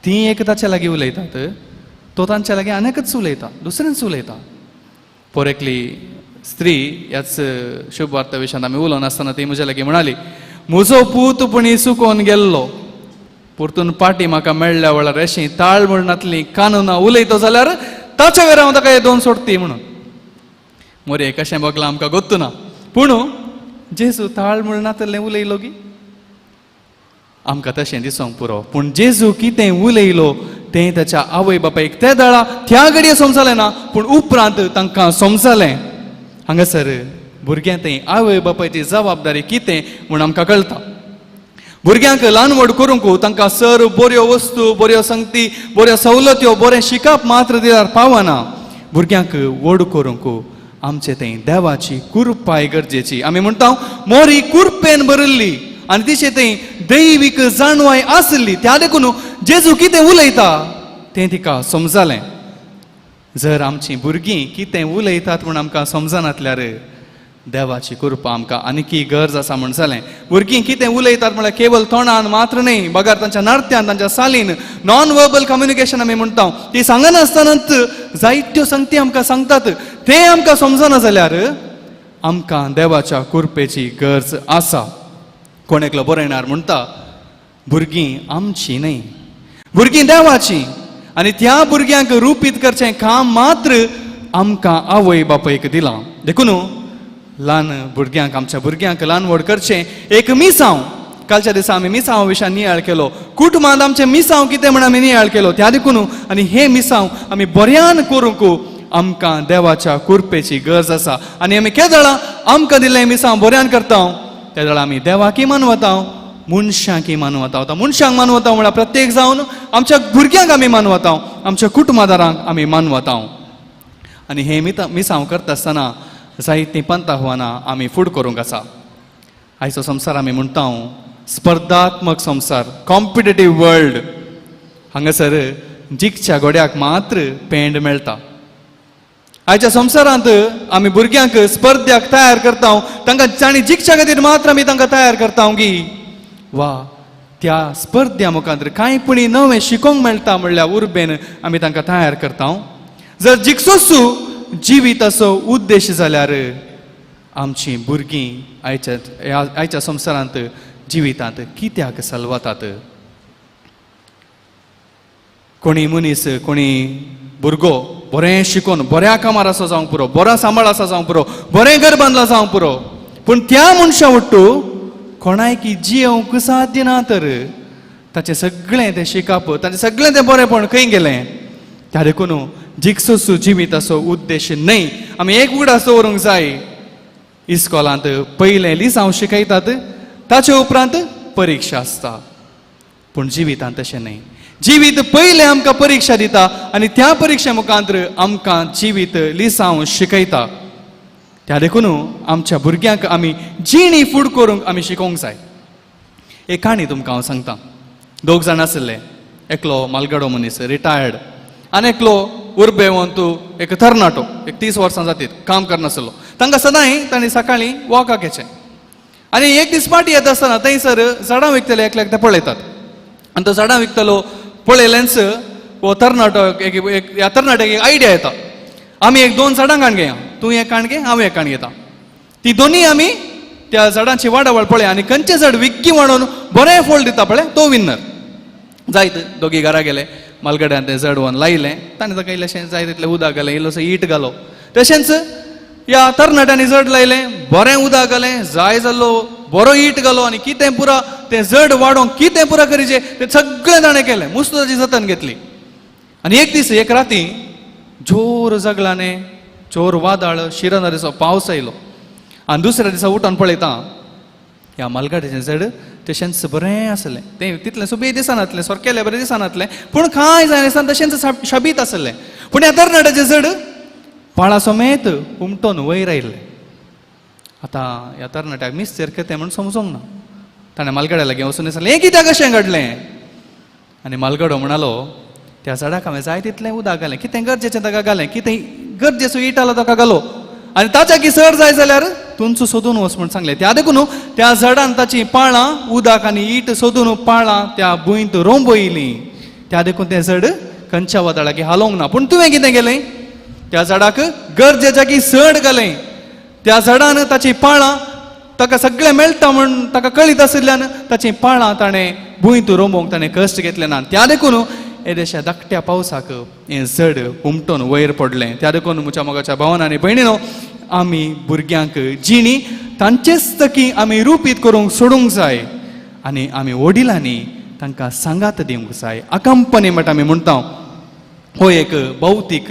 तीं एक ताच्या लागीं उलयतात, तो तांच्या लागीं आनीकच उलयता, दुसरेंच उलयता. पोर एकली स्त्री ह्याच शुभ वार्ता विशयांत आमी उलोवन आसतना ती म्हज्या लागीं म्हणाली, म्हजो पूत पुणी चुकोन गेल्लो, परतून पाटी म्हाका मेळ्ळ्या वेळार अशी ताळ म्हणनातली कानुना उलयतो जाल्यार ताच्या वेळार हांव ताका हे दोन सोडती म्हणून. मोरे कशें बगलां आमकां गोत्तू ना, पूण जेजू ताळ म्हणनातलें उलयलो की आमकां तशें दिसोंक पुरो. पूण जेजू कितें उलयलो तें ताच्या आवय बापायक ते दळा त्या घडये समजलें ना, पूण उपरांत तांकां समजलें. हांगासर भुरग्यां थंय आवय बापायची जबाबदारी कितें म्हूण आमकां कळटा. भुरग्यांक ल्हान व्हड करूंक तांकां सर बऱ्यो वस्तू, बऱ्यो संगती, बऱ्यो सवलत्यो, बरें शिकप मात्र दिल्यार पावना. भुरग्यांक व्हड करूंक आमचे थंय देवाची कुरपाय गरजेची. आमी म्हणटा मोरी कुरपेन भरिल्ली आनी तिचे थंय दैवीक जाणवाय आसली, त्या देखून जेजू कितें उलयता तें तिका समजलें. जर आमचीं भुरगीं कितें उलयतात म्हूण आमकां समजनातल्यार देवाची कृपा आमकां आनीकी गरज आसा म्हूण जालें. भुरगीं कितें उलयतात म्हळ्यार केवल तोंडान मात्र न्हय, बगर तांच्या नार्त्यान, तांच्या सालीन, नॉन वर्बल कम्युनिकेशन आमी म्हणटा, ती सांगनासतनाच जायत्यो संगती आमकां सांगतात, तें आमकां समजना जाल्यार आमकां देवाच्या कृपेची गरज आसा. कोण एकलो बरयणार म्हणटा, भुरगीं आमची न्हय, भुरगीं देवाची आनी त्या भुरग्यांक रुपीत करचें काम मात्र आमकां आवय बापायक दिलां. देखून ल्हान भुरग्यांक, आमच्या भुरग्यांक ल्हान व्हड करचें एक मिसांव. कालच्या दिसा आमी मिसांव विशयान नियाळ केलो, कुटुंबांत आमचें मिसांव कितें म्हण आमी नियाळ केलो. त्या देखून आनी हें मिसांव आमी बऱ्यान करूंक आमकां देवाच्या कुरपेची गरज आसा. आनी आमी केदळां आमकां दिल्लें मिसांव बऱ्यान करता त्या वेळार आमी देवाकी मानवता, मनशांकी मानवता. आतां मनशांक मानवता म्हळ्यार प्रत्येक जावन आमच्या भुरग्यांक आमी मानवता, आमच्या कुटुंबादारांक आमी मानवता. आनी हें मिसांव करता आसतना जायतीं पंताहवानां आमी फूड करूंक आसा. आयचो संवसार आमी म्हणटा स्पर्धात्मक संवसार, कॉम्पिटेटीव वर्ल्ड. हांगासर जिखच्या घोड्याक मात्र पेंड मेळटा. आयच्या संवसारांत आमी भुरग्यांक स्पर्ध्याक तयार करता, तांकां तांणी जिखच्या खातीर मात्र आमी तांकां तयार करता गी वा त्या स्पर्ध्या मुखार कांय पुणी नवें शिकोवंक मेळटा म्हणल्यार उर्बेन आमी तांकां तयार करता. जर जिखसोसू जिविताचो उद्देश जाल्यार आमची भुरगीं आयच्या संवसारांत जिवितांत कित्याक सलवतात? कोणी मनीस, कोणी भुरगो बरें शिकोवन बऱ्या कामार आसा जावंक पुरो, बरो सांबाळ आसा जावंक पुरो, बरें घर बांदलां जावंक पुरो, पूण त्या मनशा वट्टू कोणायकी जियोवंक साध्य ना तर ताचें सगळें तें शिकप, ताचें सगळें तें बरेंपण खंय गेलें? त्या देखून जिखसोसू जिविताचो उद्देश न्हय. आमी एक उगडास दवरूंक जाय, इस्कोलांत पयलें लिसांव शिकयतात, ताचे उपरांत परिक्षा आसता. पूण जिवितांत तशें न्हय. जिवीत पयलें आमकां परिक्षा दिता आनी त्या परिक्षे मुखांत आमकां जिवीत लिसांव शिकयता. त्या देखून आमच्या भुरग्यांक आमी जिणी फूड करूंक आमी शिकोवंक जाय. एक काणी तुमकां हांव सांगता. दोग जाण आशिल्ले, एकलो मालगाडो मनीस रिटायर्ड आनी एकलो उर्बेवंत एक तरणाटो, एक 30 वर्सां जातीत काम करनासलो. तांकां सदांय तांणी सकाळीं वॉकाक येचें आनी एक दीस पाटी येता आसतना थंयसर झाडां विकतले एकल्याक ते पळयतात आनी तो झाडां विकतलो पळयलेंच हो तरणाटो एक ह्या तरणाट्याक एक आयडिया येता, आमी एक 2 झाडां काण घेया, तूं एक काण घे, हांव एक काण घेता. ती दोनूय आमी त्या झाडांची वाडावळ पळय आनी खंयचें झाड विक्की वाडोवन बरें फळ दिता पळय तो विन्नर. जायत दोगी घरा गेले, मालगड्यान तें झाड व्हरून लायलें, ताणें ताका इल्लेशें जाय तितलें उदक घालें, इल्लोसो ईट घालो. तशेंच ह्या तरणाट्यांनी झड लायलें, बरें उदक घालें, जाय जाल्लो बरो ईट घालो आनी कितें पुरा तें झड वाडोवंक कितें पुरा करीचें तें सगळें ताणें केलें, मुस्त ताची जतन घेतली. आनी एक दीस एक राती जोर जगलाने जोर वादळ शिरंदरेचो पावस आयलो आनी दुसऱ्या दिसा उठून पळयता ह्या मालगाड्याचें झड तशेंच बरें आसलें, तें तितलें सुबें दिसनातलें, सारकेलें बरें दिसनातलें, पूण कांय जायनासतना तशेंच शबीत आसलें. पूण ह्या तरणाट्याचें झड पाळा समेत उमटोन वयर आयिल्लें. आतां ह्या तरणाट्याक मिस्तेर कितें म्हूण समजोंक ना. ताणें मालगड्या लागीं वचून सांगलें, हें कित्याक कशें घडलें? आनी मालगडो म्हणालो, त्या झाडाक हांवें जाय तितलें उदक घालें, कितें गरजेचें ताका घालें, कितें गरजेचो it आलो ताका घालो आनी ताच्या की चड जाय जाल्यार तुमचो सोदून वच म्हूण सांगलें. त्या देखून त्या झाडान ताची पाळां उदक आनी it सोदून पाळां त्या भुंयत रोंबयलीं. त्या देखून तें झाड खंयच्या वादळाक हालोवंक ना. पूण तुवें कितें केलें? त्या झाडाक गरजेच्या की चड घालें. त्या झाडान ताची पाळां ताका सगळें मेळटा म्हूण ताका कळीत आशिल्ल्यान ताचीं पाळां ताणें भुंयत रोंबोवंक ताणें कश्ट घेतले ना. त्या देखून येदेशा धाकट्या पावसाक हें झड उमटोन वयर पडलें. त्या देखून म्हज्या मोगाच्या भावान आनी भयणीनो, आमी भुरग्यांक जिणी तांचेच तकी आमी रुपीत करूंक सोडूंक जाय आनी आमी वडिलांनी तांकां सांगात दिवंक जाय. अकंपनी म्हणटा आमी म्हणटा, हो एक भौतीक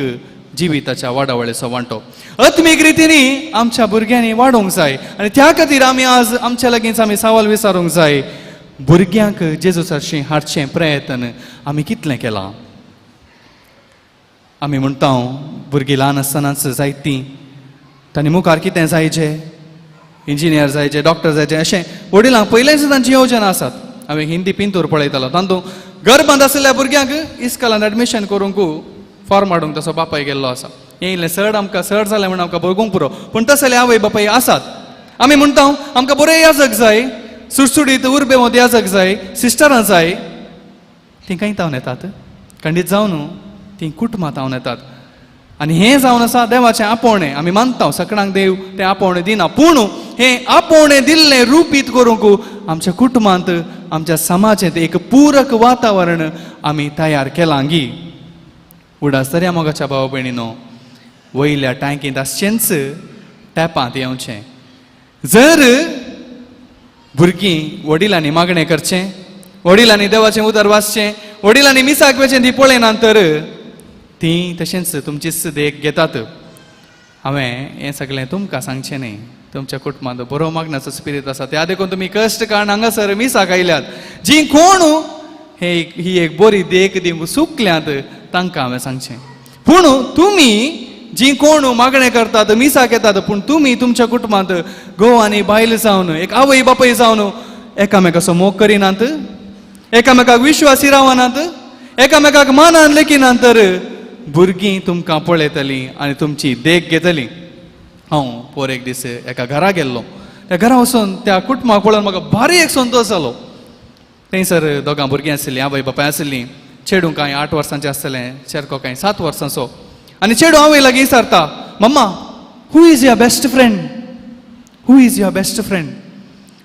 जिविताच्या वाडावळेचो वांटो. आत्मीक रितीनी आमच्या भुरग्यांनी वाडोवंक जाय आनी त्या खातीर आमी आज आमच्या लागींच आमी सवाल विचारूंक जाय, भुरग्यांक जेजू सारशीं हाडचें प्रयत्न आमी कितलें केलां? आमी म्हणटा भुरगीं ल्हान आसतनाच जायतीं तांणी मुखार कितें जायचें, इंजिनियर जायचें, डॉक्टर जायचें, अशें वडिलांक पयलेंच तांची योजना आसात. हांवें हिंदी पिंतूर पळयतालो, तातूंत गर्भांत आशिल्ल्या भुरग्यांक इस्कॉलांत एडमिशन करूंक फॉर्म हाडूंक तसो बापाय गेल्लो आसा. हें इल्लें चड आमकां चड जालें म्हूण आमकां भोगूंक पुरो, पूण तसले आवय बापाय आसात. आमी म्हणटा आमकां बरें याजक जाय, सुडसुडीत उर्बेवंत याजक जाय, सिस्टरां जाय. तीं खंय तावन येतात? खंडीत जावन तीं कुटुंबां तावन येतात. आनी हें जावन आसा देवाचें आपोवणें. आमी मानता सगळ्यांक देव तें आपोवणें दिना, पूण हें आपोवणें दिल्लें रुपीत करूंक आमच्या कुटुंबांत आमच्या समाजांत एक पूरक वातावरण आमी तयार केलां गी. उडास तरी मोगाच्या भाव भयणीनो, वयल्या टांकींत आसचेंच टॅपांत येवचें. जर भुरगीं वडिलांनी मागणें करचें, वडिलांनी देवाचें उतर वाचचें, वडिलांनी मिसाक वचचें ती पळयना तर तीं तशेंच तुमचीच देख घेतात. हांवें हें सगळें तुमकां सांगचें न्ही, तुमच्या कुटुंबांत बरो मागण्याचो स्पिरीत आसा, त्या देखून तुमी कश्ट काडून हांगासर मिसाक आयल्यात. जी कोण हे ही एक बरी देख दिवंक चुकल्यात तांकां हांवें सांगचें, पूण तुमी जी कोण मागणें करतात, मिसाक येतात, पूण तुमी तुमच्या कुटुंबांत घोव आनी बायल जावन, एक आवय बापूय जावन एकामेकाचो मोग करिनात, एकामेकाक विश्वासी रावनात, एकामेकाक मानान लेखिनात, तर भुरगीं तुमकां पळयतलीं आनी तुमची देख घेतली. हांव पोर एक दीस एका घरा गेल्लो. त्या घरा वचून त्या कुटुंबाक पळोवन म्हाका भारी एक संतोश जालो. थंयसर दोगां भुरगीं आशिल्लीं, आवय बापाय आशिल्लीं. चेडूं कांय 8 वर्सांचें आसतलें, चेरको कांय 7 वर्सांचो. आनी चेडूं आवय लागीं विचारता, mamma, who is your best friend, who is your best friend?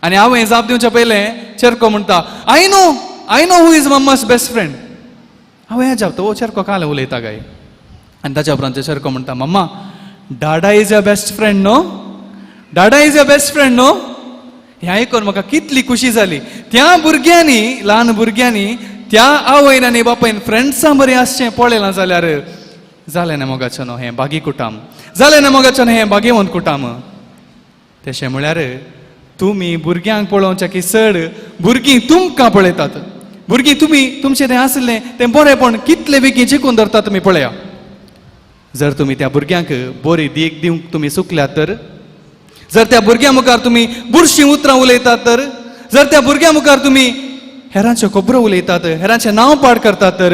आनी आवय जाप दिवच्या पयलें चेरको म्हणटा, I know who is mamma's best friend. आवय जाप, ओ चेरको काल उलयता काय? आनी ताच्या उपरांत चेरको म्हणटा, mamma, dada is your best friend no, dada is your best friend no. हें आयकून म्हाका कितली खुशी जाली. त्या भुरग्यांनी, ल्हान भुरग्यांनी त्या आवयन आनी बापायन फ्रेंड्सां बरें आसचें पळयलां जाल्यार जालें ना मोगाचें न्हू हें बागी कुटाम, जालें ना मोगाचें न्हू हें बागेवंत कुटाम. तशें म्हळ्यार तुमी भुरग्यांक पळोवचें की चड भुरगीं तुमकां पळयतात. भुरगीं तुमी तुमचें तें आसलें तें बरेंपण कितले बेगीन जिखून धरतात तुमी पळया. जर तुमी त्या भुरग्यांक बरी देख दिवंक तुमी चुकल्यात तर, जर त्या भुरग्यां मुखार तुमी बुरशीं उतरां उलयतात तर, जर त्या भुरग्यां मुखार तुमी हेरांच्यो खबरो उलयतात, हेरांचें नांव पाड करतात तर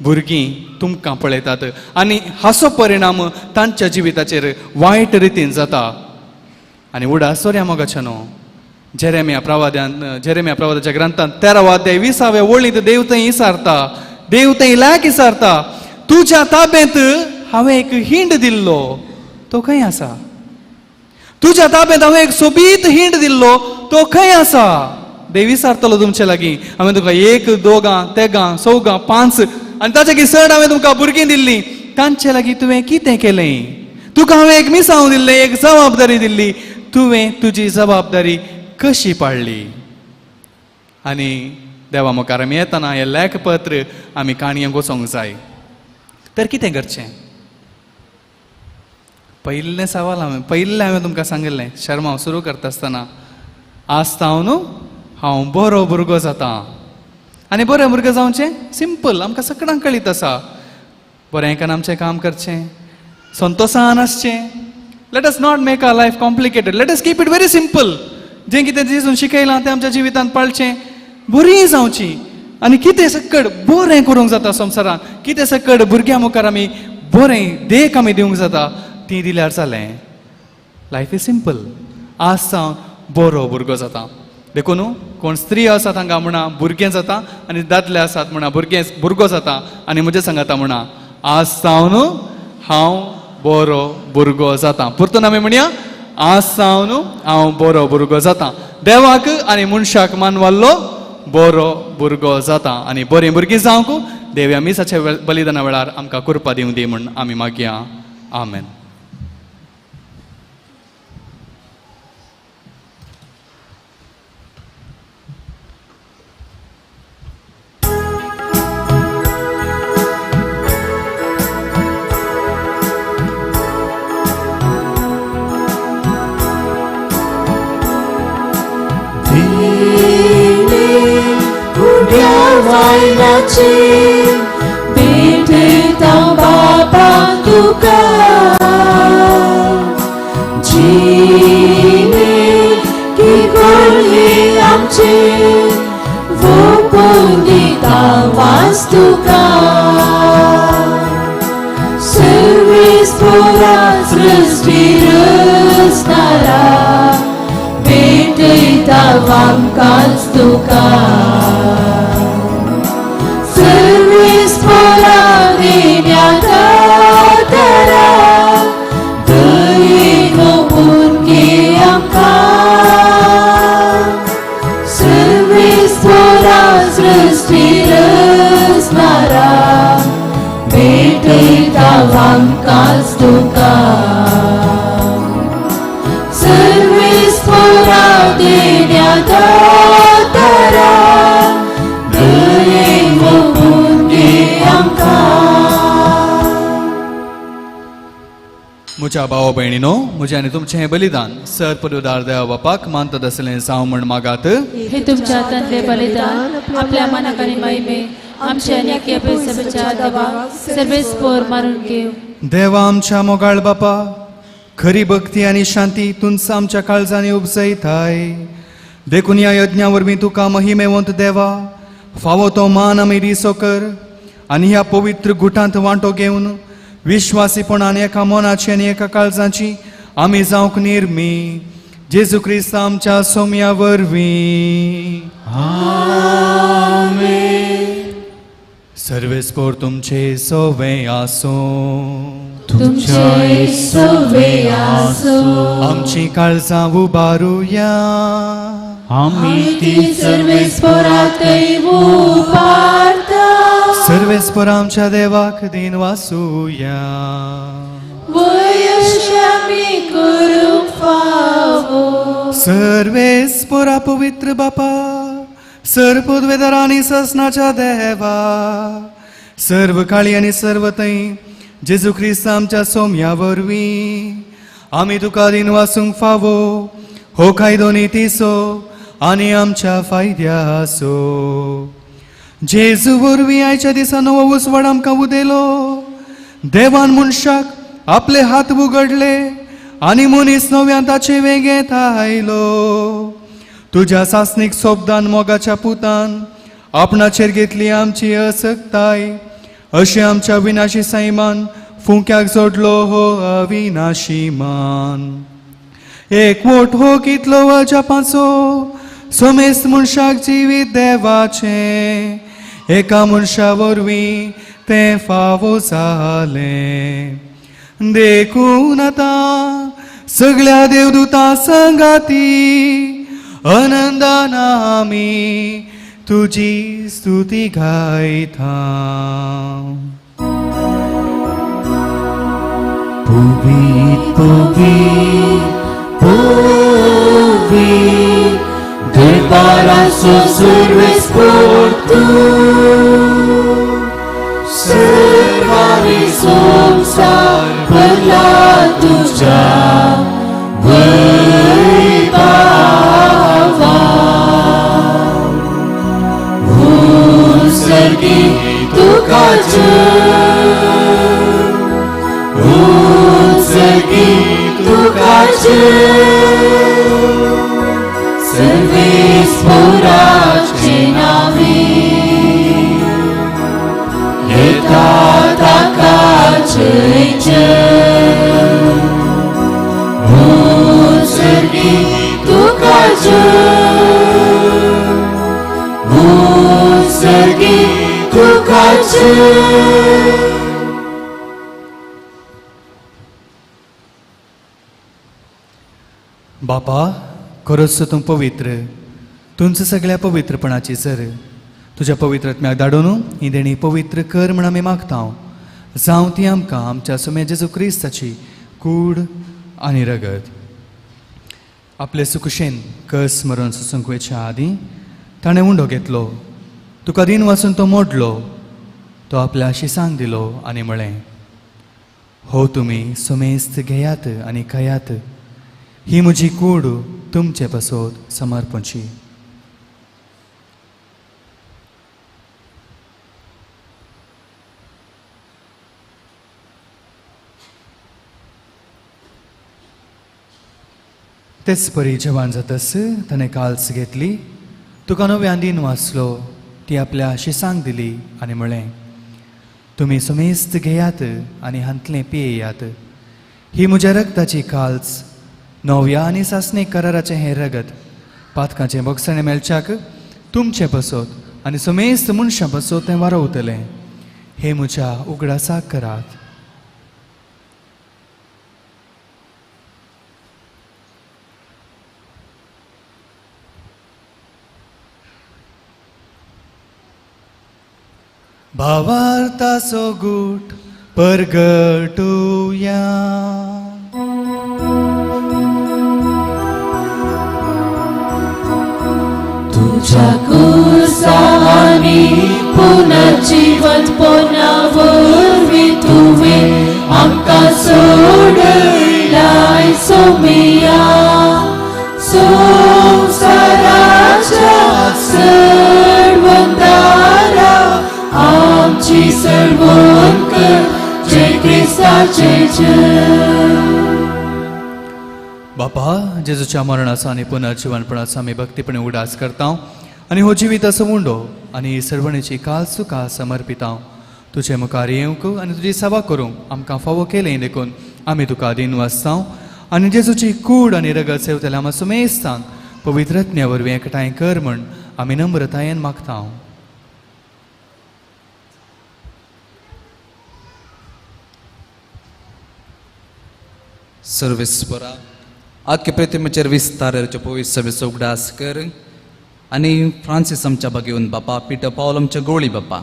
भुरगीं तुमकां पळयतात आनी हाचो परिणाम तांच्या जिविताचेर वायट रितीन जाता. आनी उडास सोऱ्या मोगाचें न्हू, जेरेमिया प्रवादाच्या ग्रंथांत 13 अध्याय 20व्या वळींत देव थंय विचारता, देव थंय लायक विचारता, तुज्या ताब्यांत हांवें एक हिंड दिल्लो तो खंय आसा? तुज्या ताब्यांत हांवें एक सोबीत हिंड दिल्लो तो खंय आसा? देव विचारतलो तुमचे लागीं, हांवें तुका 1, 2, 3, 4, 5 आनी ताच्या की चड हांवें तुमकां भुरगीं दिल्लीं, तांचे लागीं तुवें कितें केलें? तुका हांवें एक मिसांव दिल्लें, एक जबाबदारी दिल्ली, तुवें तुजी जबाबदारी कशी पाळ्ळी? आनी देवा मुखार आमी येतना हें लेखपत्र आमी काणयेक वचोंक जाय. तर कितें करचें? पयलें सवाल हांवें पयलें हांवें तुमकां सांगिल्लें, शर्मांव सुरू करता आसतना, आज तावन हांव बरो भुरगो जाता. आनी बरें भुरगें जावचें सिंपल, आमकां सगळ्यांक कळीत आसा. बरें एकान आमचें काम करचें, संतोशान आसचें. Let us not make our life complicated, let us keep it very simple. जें कितें जेजून शिकयलां तें आमच्या जिवितांत पाळचें, बरीं जावचीं. आनी कितें सकट बरें करूंक जाता संवसारांत, कितें सकट भुरग्यां मुखार आमी बरें देख आमी दिवंक जाता, ती दिल्यार जालें. Life is simple. आज सावन बरो भुरगो जाता. देखून कोण स्त्री आसात हांगा म्हणा भुरगें जाता, आनी दादले आसात म्हणा भुरगें भुरगो जाता, आनी म्हजें सांगाता म्हणा आज सावन हांव बरो भुरगो जाता. परतून आमी म्हणया, आज सावन हांव बरो भुरगो जाता. देवाक आनी मनशाक मानवाल्लो बरो भुरगो जाता. आनी बरीं भुरगीं जावंक देव मिसाच्या बलिदाना वेळार आमकां कृपा दिवं दी म्हूण आमी मागया. आमेन. भेटता बापा तुका जिणे की गोडली आमची वोपून दिता वास तुका सर्वीस पुरा सृष्टी रचणारा भेटता आमकांच तुका सर्वीस पुरा देण्या दातारा दयेन ओपून घे आमकां सर्वीस पुरा सृष्टी रचणारा भेटता आमकांच तुका सर्वीस पुरा देण्या दातारा दयेन ओपून घे आमकां. म्हज्या भाव भयणीनो, म्हजें आनी तुमचें हें बलिदान सर पदुदार देवा बापाक मानतात आसलें जावं म्हण मागात. हे तुमच्या हातांतले बलिदान आपल्या मनाक आनी महिमे आमच्या आनी सभेच्या देवाक सर्वेस पोर मारून घेव. देवा आमच्या मोगाळ बापा, खरी भक्ती आनी शांती तुमचा आमच्या काळजांनी उपजयताय. देखून ह्या यज्ञा वरवीं तुका महिमेवंत देवा फावो तो मान आमी दिसो कर आनी ह्या पवित्र गुटांत वांटो घेवन विश्वासीपणान एका मनाची आनी एका काळजाची आमी जावंक निर्मी जेजू क्रिस्त आमच्या सोम्या वरवीं. सर्वेस्पोर तुमचे सोवे आसूं. तुमचे सोवे आसूं. आमची काळजां उबारुया. आमी ती सर्वेस्पोरातय उबारता. सर्वेस्पोर आमच्या देवाक दिन वासूया. वयश्य आमी करूंक फावो. सर्वेस्पोरा पवित्र बापा, सर्व पदवेदार आनी ससनाच्या देवा, सर्व काळी आनी सर्व थंय जेजू क्रिस्त आमच्या सोम्या वरवीं आमी तुका दिन वासूंक फावो हो कायदो नितीचो आनी आमच्या फायद्याचो. जेजू वरवीं आयच्या दिसा नवो उजवाड आमकां उदेलो. देवान मनशाक आपले हात उगडले आनी मनीस नव्यान ताचे वेंगेंत आयलो. तुज्या सासणीक सोबदान मोगाच्या पुतान आपणाचेर घेतली आमची असक्ताय, अशें आमच्या विनाशी सैमान फुंक्याक जोडलो हो अविनाशी मान. एकवट हो कितलो अजापाचो सोमेस्त मनशाक जिवीत देवाचें, एका मनशा वरवीं तें फावो जालें. देखून आतां सगळ्या देवदूतां संगाती आनंदान आमी तुजी स्तुती गायता. पुवीत पुवीत पुवीत दरबाराचो सर्वेस्पोर तूं, सर्वांनी संवसार भरला तुज्या वैभवान. उत्सर्गी तुका जय, उत्सर्गी तुका जय, सर्वेस्पोराचे नावे येता ताका जय जय. उत्सर्गी तुका जय, उत्सर्गी तुका जय. बापा, खरोच तूं पवित्र, तुमच्या सगळ्या पवित्रपणाची सर तुज्या पवित्र आत्म्याक धाडून ही देणी पवित्र कर म्हण आमी मागता. जावं ती आमकां आमच्या सुम्या जेजू क्रिस्ताची कूड आनी रगत. आपले सुकुशेन कस मरून सोसूंक वयच्या आदीं ताणें उंडो घेतलो, तुका दिन वाचून तो मोडलो, तो आपल्या शिसांक दिलो आनी म्हळें, हो तुमी सुमेस्त घेयात आनी खायात, ही म्हजी कूड तुमचे पासत समर्पणची. तेच परी जेवण जातस ताणें काल्स घेतली, तुका नव्यान दिन वाचलो, ती आपल्या शिसांक दिली आनी म्हळें, तुमी सुमेस्त घेयात आनी हांतलें पियेयात, ही म्हज्या रगताची काल्स, नव्या आनी सासणे कराराचें हें रगत पातकाचें भोगसणें मेळच्याक तुमचें पासत आनी सुमेस्त मनशां पासत तें वारोवतलें. हें म्हज्या उगडासाक करात. भावार्थाचो गूट परगटुया. तुझ्या कुर्सानी पुनर्जीवंतपणा वरवीं तुवें आमकां सोडयलाय सोमिया, संवसाराच्या सर्वंदारा आमची सर्वोन कर, जय क्रिस्ता जेजू. बापा, जेजूच्या मरणाचो आनी पुनर्जिवनपणाचो आमी भक्तीपणे उगडास करता आनी हो जिविताचो उंडो आनी सर्वणेची काल सुखा समर्पिता. तुजे मुखार येवंक आनी तुजी सेवा करूंक आमकां फावो केलें देखून आमी तुका दीन वाचता आनी जेजूची कूड आनी रगत सेवतल्या आमच्या सुमेस्तांक पवित्रज्ञा वरवीं एकठांय कर म्हण आमी नम्रतायेन मागता. सर्वेस्परा, आख्खे प्रतिमेचेर विस्ताराचो पवित्र सभेचो उगडास कर आनी फ्रांसीस आमच्या बागेवन बापा, पिटर पावल आमच्या गोळी बापा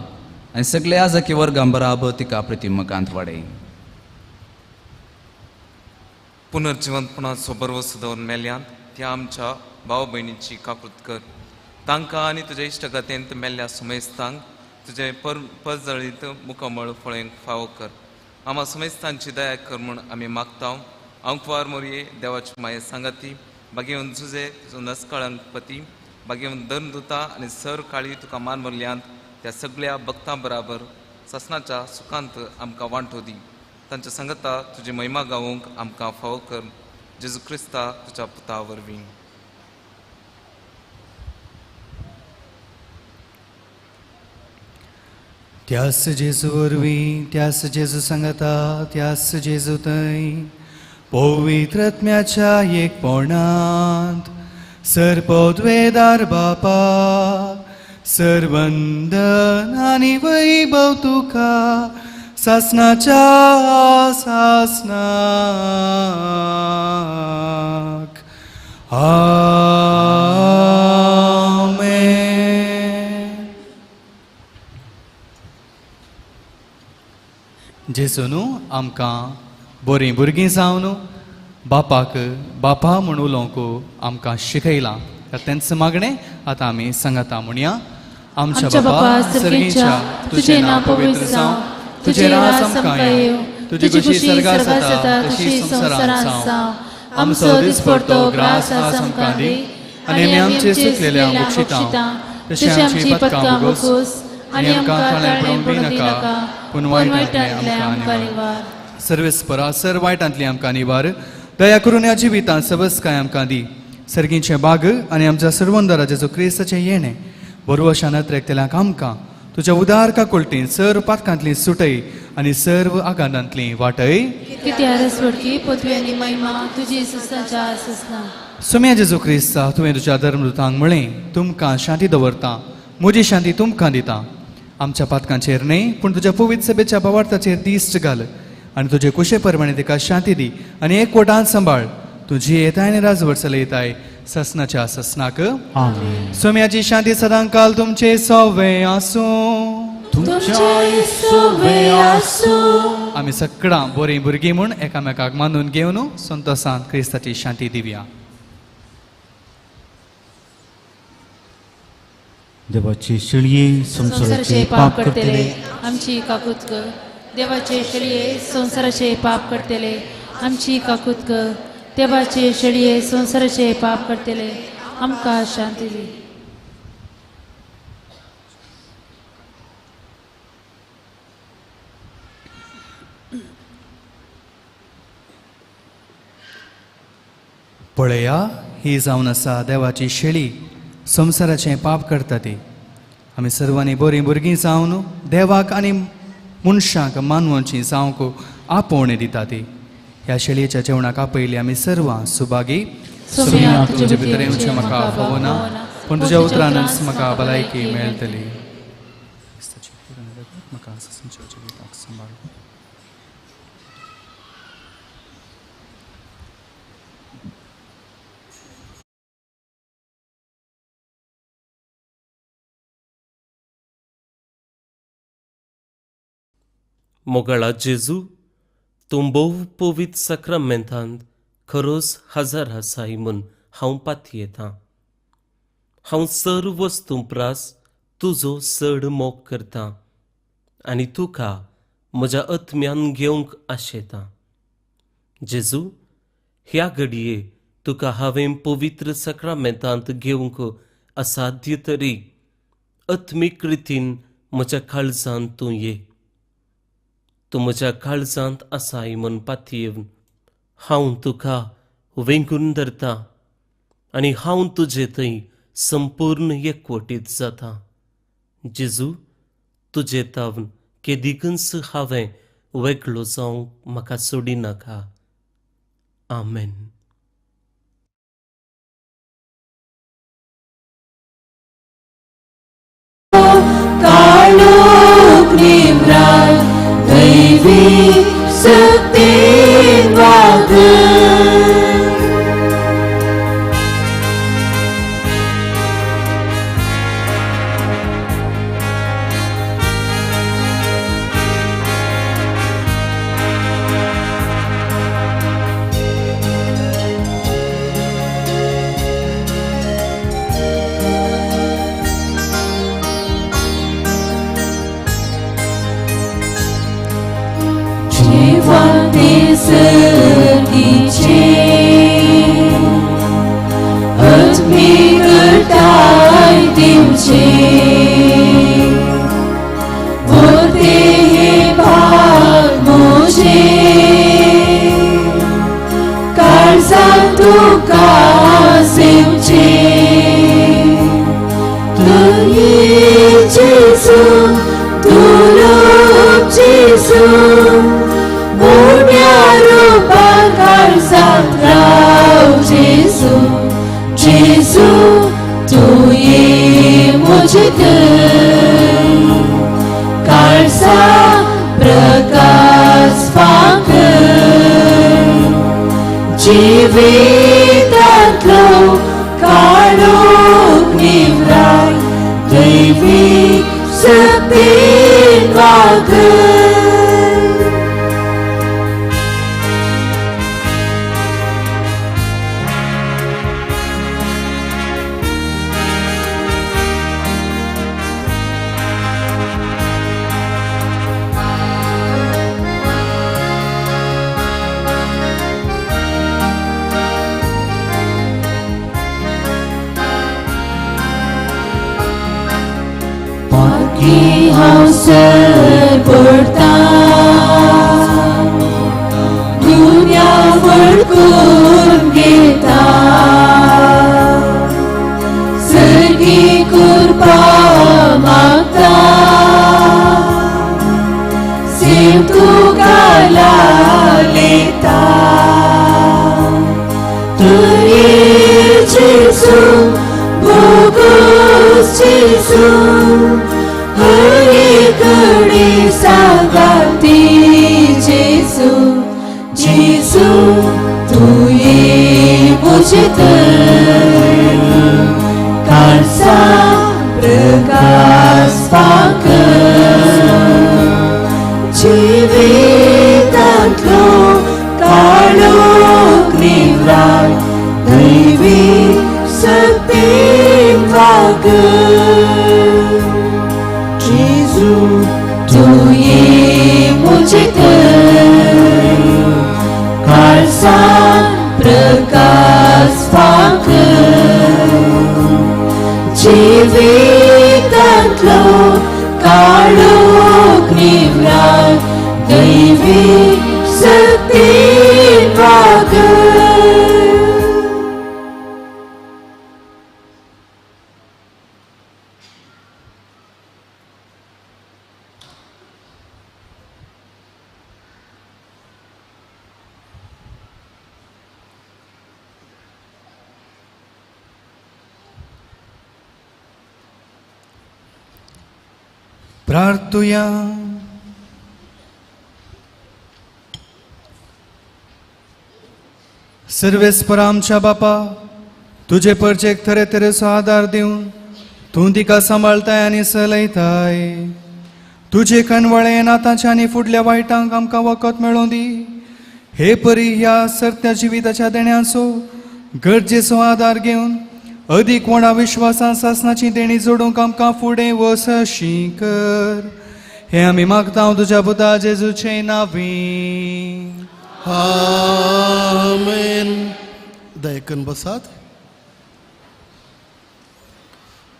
आनी सगळे आजाकी वर्गां बराबर तिका प्रतिमकांत वाडय. पुनर्जिवंतपणाचो बरवसो दवर मेल्यांत त्या आमच्या भाव भयणीची काकूत कर. तांकां आनी तुज्या इश्टगतेंत मेल्ल्या सुमेस्तांक तुजें परजळीत मुखमळ फळयंक फावो कर. आमा सुमेस्तांची दया कर म्हूण आमी मागता. अंकवार मोरये देवाची माये सांगाती बागेवन जुजे तुजो नसकाळंक पती बागेवन दर्मदुता आनी सर काळी तुका मान मरल्यांत त्या सगळ्या भक्तां बराबर ससनाच्या सुखांत आमकां वांटो दी. तांच्या सांगता तुजी महिमा गावूंक आमकां फावो कर. जेजू क्रिस्ता तुज्या पुता वरवीं. त्यास जेजू वरवीं, त्यास जेजू सांगता, त्यास जेजू थंय पवित्रत्म्याच्या एकपणांत सर्पद्वेदार बापा सर्वंदन आनी वैभव तुका सासनाच्या सासनाक. आमेन. जेजू न्हू आमकां बरीं भुरगीं जावन बापाक बापा म्हूण उलोवंक आमकां शिकयलां. तेंच मागणें आतां आमी सांगता म्हणया. आमच्या बापा सर्गीच्या, तुजें नांव पवित्र जावं, तुजें राज आमकां येवं, तुजी खुशी सर्गात जाता तशी संवसारांत जावं. आमचो दिसपडतो ग्रास आज आमकां दी आनी आमी आमचे चुकलेल्या बक्षिता तशी आमची पदकां भोगोस आनी आमकां ताळें पडूंक दिनाका, पूण वायटांतलें आमकां निवार. सर्वेस्परा, सर वायटांतली आमकां निवार. दया करून ह्या जिवितांत सबसकाय आमकां दी. सर्गीचें बाग आनी आमच्या सर्वंदरा जेजू क्रिस्ताचें येणें बरवशान नत्रेकतल्यांक आमकां तुज्या उदार काकुळटीन सर्व पातकांतली सुटय आनी सर्व आघातांतली वाटय. सोम्या जेजू क्रिस्ता, तुवें तुज्या धर्मदूतांक म्हळें, तुमकां शांती दवरता, म्हजी शांती तुमकां दिता. आमच्या पातकांचेर न्हय पूण तुज्या पवित्र सभेच्या भावार्थाचेर दिश्ट घाल आनी तुजे कुशे परमाणे तिका शांती दी आनी एकवटान सांबाळ. तुजी येताय आनी राजवट चलयताय ससनाच्या ससनाक. सोम्याची शांती सदांकाल तुमचे सवे आसूं. आमी सगळां बरीं भुरगीं म्हूण एकामेकाक मानून घेवन संतोसान क्रिस्ताची शांती दिवया. देवाचे शेळये संवसाराचे पाप करतले आमची काकूत कर. देवाचे शेळये संवसाराचे पाप करतले आमची काकूत कर. देवाचे शेळये संवसाराचे पाप करतले आमकां शांती दी. पळया, ही जावन आसा देवाची शेळी, संवसाराचें पाप करता ती. आमी सर्वांनी बरीं भुरगीं जावन देवाक आनी मनशांक मानवची जावंक आपोवणें दिता ती. ह्या शेळयेच्या जेवणाक आपयली आमी सर्वां सुभागी. तुजे भितर येवचें म्हाका फावना, पूण तुज्या उतरानच म्हाका भलायकी मेळटली. म्हाका जिविताक सांबाळ. मोगाळा जेजू, तूं भोव पवित्र साक्रामेंतांत खरोच हजर आसाय म्हूण हांव पातयेतां. हांव सर्व वस्तूं प्रास तुजो चड मोग करतां आनी तुका म्हज्या आत्म्यान घेवंक आशेतां. जेजू, ह्या घडये तुका हांवें पवित्र साक्रामेंतांत घेवंक असाध्य तरी आत्मीक रितीन म्हज्या काळजांत तूं ये. तूं म्हज्या काळजांत आसाय म्हूण पातयेवन हांव तुका वेंगून धरता आनी हांव तुजे थंय संपूर्ण एकवटीत जाता. जेजू, तुजे तावन केदिकूच हांवें वेगळो जावंक म्हाका सोडिनाका. आमेन. काळोख निव्राय दैवी शक्तीन वागय. जिवितांतलो काळोख निव्राय दैवी शक्तीन वागय. हांव सरपडटा दुनिया वळखून घेता, सर्गी कृपा मागता, सेव तुका लायता. तुये जेजू बोगस जेजू हरेकडे सांगाती जेजू, जेजू तुये म्हजे तर काळजा प्रकाश फांकर. जिवितांतलो काळोख निव्राय दैवी शक्तीन वागय. जेजू तुये म्हजे तर काळजान प्रकाश फांकर. जिवितांतलो काळोख निव्राय दैवी शक्तीन वागय. प्रार्थुया. सर्वेस्पर आमच्या बापा, तुजे परचेक तरेतरेचो आदार दिवन तूं तिका सांबाळताय आनी चलयताय. तुजे कनवळे नातांच्या आनी फुडल्या वायटांक आमकां वखद मेळोवं दी. हे परी ह्या सरत्या जिविताच्या देण्याचो गरजेचो आदार घेवन अदीक व्हडा विश्वासान सासनाची देणी जोडूंक आमकां फुडें वसशी कर. हे आमी मागता तुज्या पुता जेजूचे नांवी. आमेन. दयकन बसात.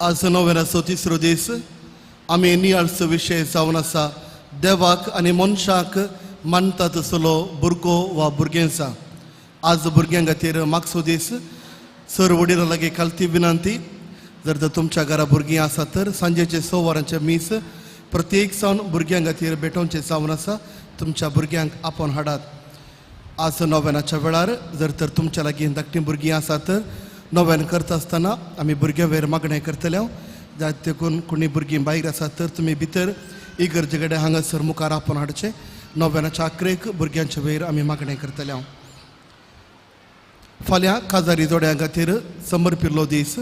आज नोव्हेंब्राचो तिसरो दीस. आमी नियाळचो विशय जावन आसा देवाक आनी मनशाक मानता तसलो भुरगो वा भुरगेंसा। आज भुरग्यां खातीर मागसो दीस। सर वडिलां लागीं खालती विनंती, जर तर तुमच्या घरा भुरगीं आसा तर सांजेचे 6 वरांचे मीस प्रत्येक जावन भुरग्यां खातीर भेटोवचें जावन आसा। तुमच्या भुरग्यांक आपोवन हाडात। आज नोवेनाच्या वेळार जर तर तुमच्या लागीं धाकटीं भुरगीं आसा तर नोवेन करता आसतना आमी भुरग्यां वयर मागणें करतले। जात देखून कोणी भुरगीं भायर आसात तर तुमी भितर इगर्जे कडेन हांगासर मुखार आपोवन हाडचें। नोवेनाच्या आखरेक भुरग्यांच्या वयर आमी मागणें करतले। फाल्यां काजारी जोड्यां खातीर समर्पिल्लो दीस।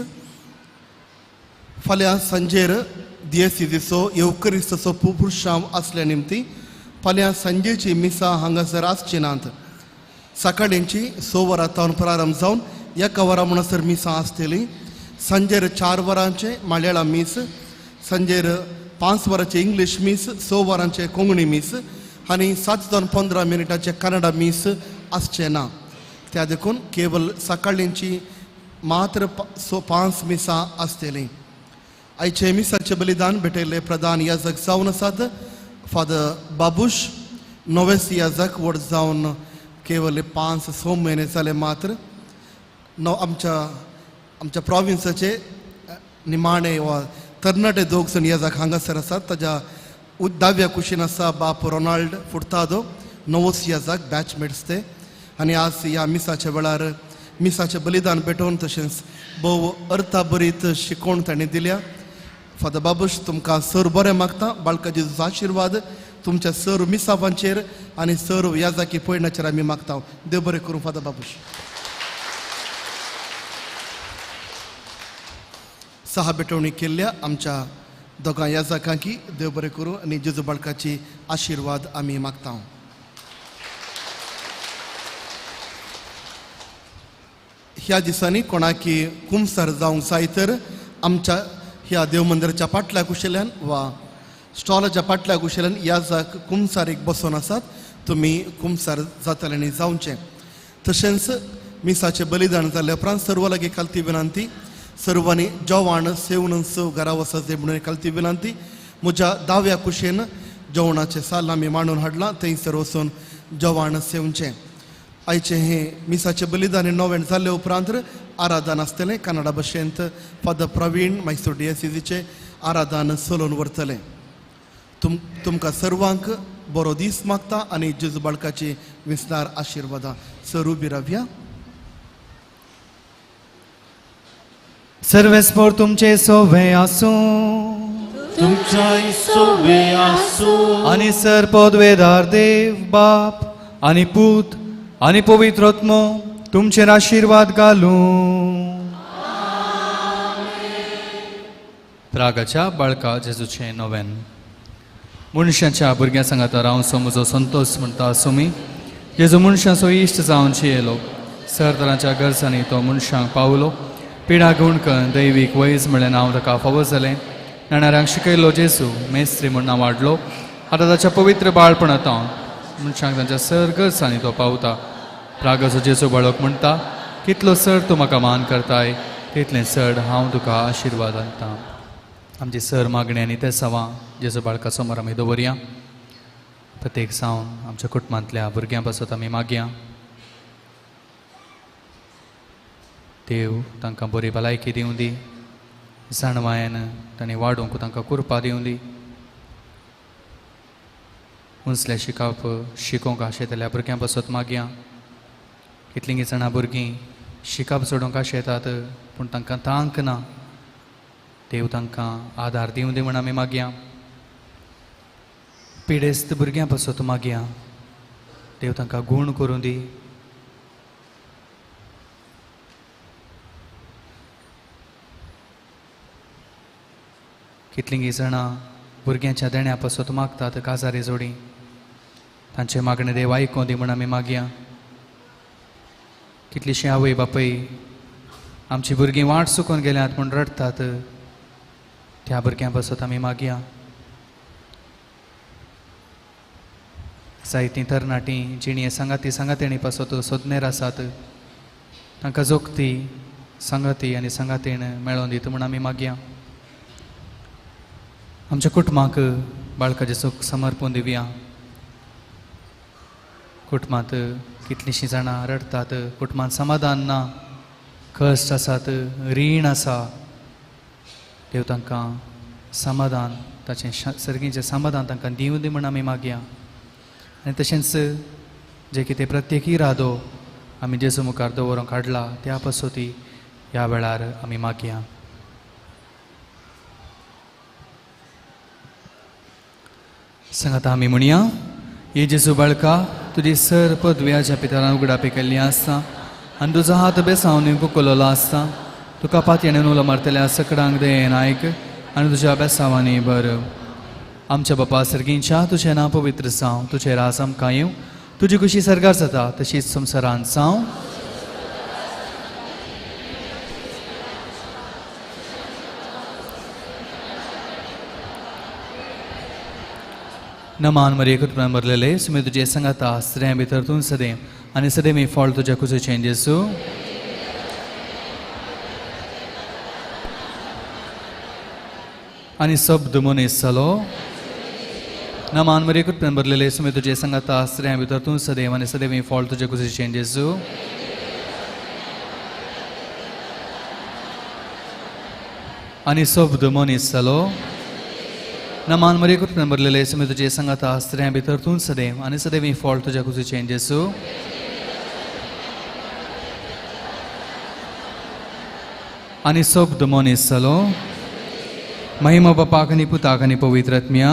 फाल्यां सांजेर दियेसिजीचो येवकरिस्ताचो पुरुशांव आसल्या निमती फाल्यां सांजेची मिसां हांगासर आसची नात। सकाळींची 6 वरां तावन प्रारंभ जावन 1 वरां म्हणसर मिसां आसतली। सांजेर 4 वरांचें मलयाळम मीस, सांजेर 5 वरांचें इंग्लीश मीस, 6 वरांचें कोंकणी मीस आनी 7:15 कन्नडा मीस आसचें ना। त्या देखून केवल सकाळींची मात्र 5 मिसां आसतलीं। आयचे मिसाचें बलिदान भेटयल्ले प्रधान याजक जावन आसात फादर बाबूश नोवेस याजक, व्हड जावन केवल 5-6 म्हयने जाले मात्र। आमच्या आमच्या प्रोविन्साचे निमाणे वा तरणाटे दोग जाण याजक हांगासर आसात। ताज्या दाव्या कुशीन आसा बाप रोनाल्ड फुर्तादो, नवोस याजक, बॅचमेट्स ते। आनी आज ह्या मिसाच्या वेळार मिसाचें बलिदान भेटोवन तशेंच भोव अर्थाभरीत शिकवण ताणें दिल्या। फादर बाबूश तुमकां सर बरें मागता। बाळका जेजूचो आशिर्वाद तुमच्या सर मिसावांचेर आनी सर याजाकी पयणाचेर आमी मागता। देव बरें करूं फादर बाबूश। सहा भेटवणी केल्ल्या आमच्या दोगां याजाकांकी देव बरें करूं आनी जेजू बाळकाची आशिर्वाद आमी मागता। ह्या दिसांनी कोणाकी कुमसार जावंक जाय तर आमच्या ह्या देवमंदिराच्या पाटल्या कुशेल्यान वा स्टॉलाच्या पाटल्या कुशेल्यान याजाक कुमसारीक बसोवन आसात। तुमी कुमसार जातले आनी जावचें। तशेंच मिसाचें बलिदान जाल्या उपरांत सर्व लागीं खालती विनंती, सर्वांनी जेवण सेवन घरा वचचें म्हणून खालती विनंती। म्हज्या दाव्या कुशेन जेवणाचें साल आमी मांडून हाडलां, थंयसर वचून जेवण सेवचें। आयचें हें मिसाचें बलिदान नोवेन जाल्ले उपरांत आराधन आसतलें। कन्नडा भाशेंत फादर प्रवीण मैसूर डिएसीजीचें आराधन चलोवन व्हरतलें। तुमकां सर्वांक बरो दीस मागता आनी जेजू बाळकाची विसनार आशिर्वादां। सर उबी रावया। सर्वेस्पोर तुमचे सोवे आसूं, तुमच्याय सोवे आसूं। आनी सर पदवेदार देव बाप आनी पूत आनी पवित्र आत्मो तुमचेर आशिर्वाद घालूं। प्रागाच्या बाळका जेजूचें नोवेन। मनशाच्या भुरग्यां सांगाता रावचो म्हजो संतोष म्हणटा आसुमी। जेजू मनशाचो इश्ट जावन येयलो, सर तरांच्या गरजांनी तो मनशांक पावलो। पिडा गुणकन दैवीक वैज म्हळ्ळें नांव ताका फावो जालें। जाणाऱ्यांक शिकयलो जेजू मेस्त्री म्हूण नांव वाडलो। आतां ताच्या पवित्र बाळपणांत मनशांक तांच्या सर गरजांनी तो पावता। रागाचो जेजू बाळक म्हणटा, कितलो सर तूं म्हाका मान करताय तितलें चड हांव तुका आशिर्वाद घालता। आमची सर मागणी आनी ते सवां जेजू बाळका समोर आमी दवरया। प्रत्येक सावन आमच्या कुटुंबांतल्या भुरग्यां पासत आमी मागया। देव तांकां बरी भलायकी दिवं दी, जाणवायेन तांणी वाडोवंक तांकां कुरपा दिवं दी। उंचलें शिकप शिकोवंक आशेतल्या भुरग्यां पासत मागया। कितलीं जाणां भुरगीं शिकप सोडूंक आशेतात पूण तांकां तांक ना। देव तांकां आदार दिवं दी म्हूण आमी मागया। पिडेस्त भुरग्यां पासत मागया, देव तांकां गूण करूं दी। कितलीं जाणां भुरग्यांच्या देण्या पासत मागतात काजारी जोडी, तांचे मागणें देव आयकों दी म्हूण आमी मागया। कितलीशीं आवय बापूय आमची भुरगीं वाट चुकून गेल्यात म्हूण रडटात, त्या भुरग्यां पासत आमी मागया। जायतीं तरणाटीं जिणें सांगाती सांगातेणी पासत सोदनेर आसात, तांकां जोगती सांगाती आनी सांगातेण मेळोवन दिता म्हूण आमी मागया। आमच्या कुटुंबाक बाळका जेजूक समर्पण दिवया. कुटुंबांत कितलींशीं जाणां रडटात, कुटुंबांत समाधान ना, कश्ट आसात, रीण आसा. देव तांकां समाधान, ताचें सर्गीचें समाधान तांकां दिवं दी म्हूण आमी मागया. आनी तशेंच जे कितें प्रत्येक इरादो आमी जेजू मुखार दवरूंक हाडला त्या पसोती ह्या वेळार आमी मागया. सांगात आमी म्हणया, ये जेजू बाळका, तुजी सर पदव्याच्या पितरान उगडापी केल्ली आसता आनी तुजो हात बेसावन कुकललो आसता. तुका पातयेन उलो मारतल्या सकडांक दयेन आयक आनी तुज्या बेसांवांनी बर. आमच्या बापा सर्गींच्या, तुजें नांव पवित्र जावं, तुजें राज आमकां येवं, तुजी खुशी सर्गार जाता तशीच संवसारांत जावं. नमान मरिये, कृपेन भरलेले, सुमी तुजे सांगाता, स्त्रियां भितर तूं सदैव आनी सदैव फळ तुज्या कुशीचें जेजू. आनी शब्द मनीस जालो. नमान मरिये, कृपेन भरलेले, सुमी तुजे सांगाता, स्त्रियां भितर तूं सदैव आनी सदैव फळ तुज्या कुशीचें जेजू. आनी शब्द मनीस जालो. नमान मरिये, कृपेन भरलेले, सुमी तुजे सांगाता, स्त्रियां भितर तूं सदैव आनी सदैव फळ तुज्या कुशीचें जेजू. आनी शब्द मनीस जालो. महिमा बापाक आनी पुताक आनी पवित्र आत्म्या.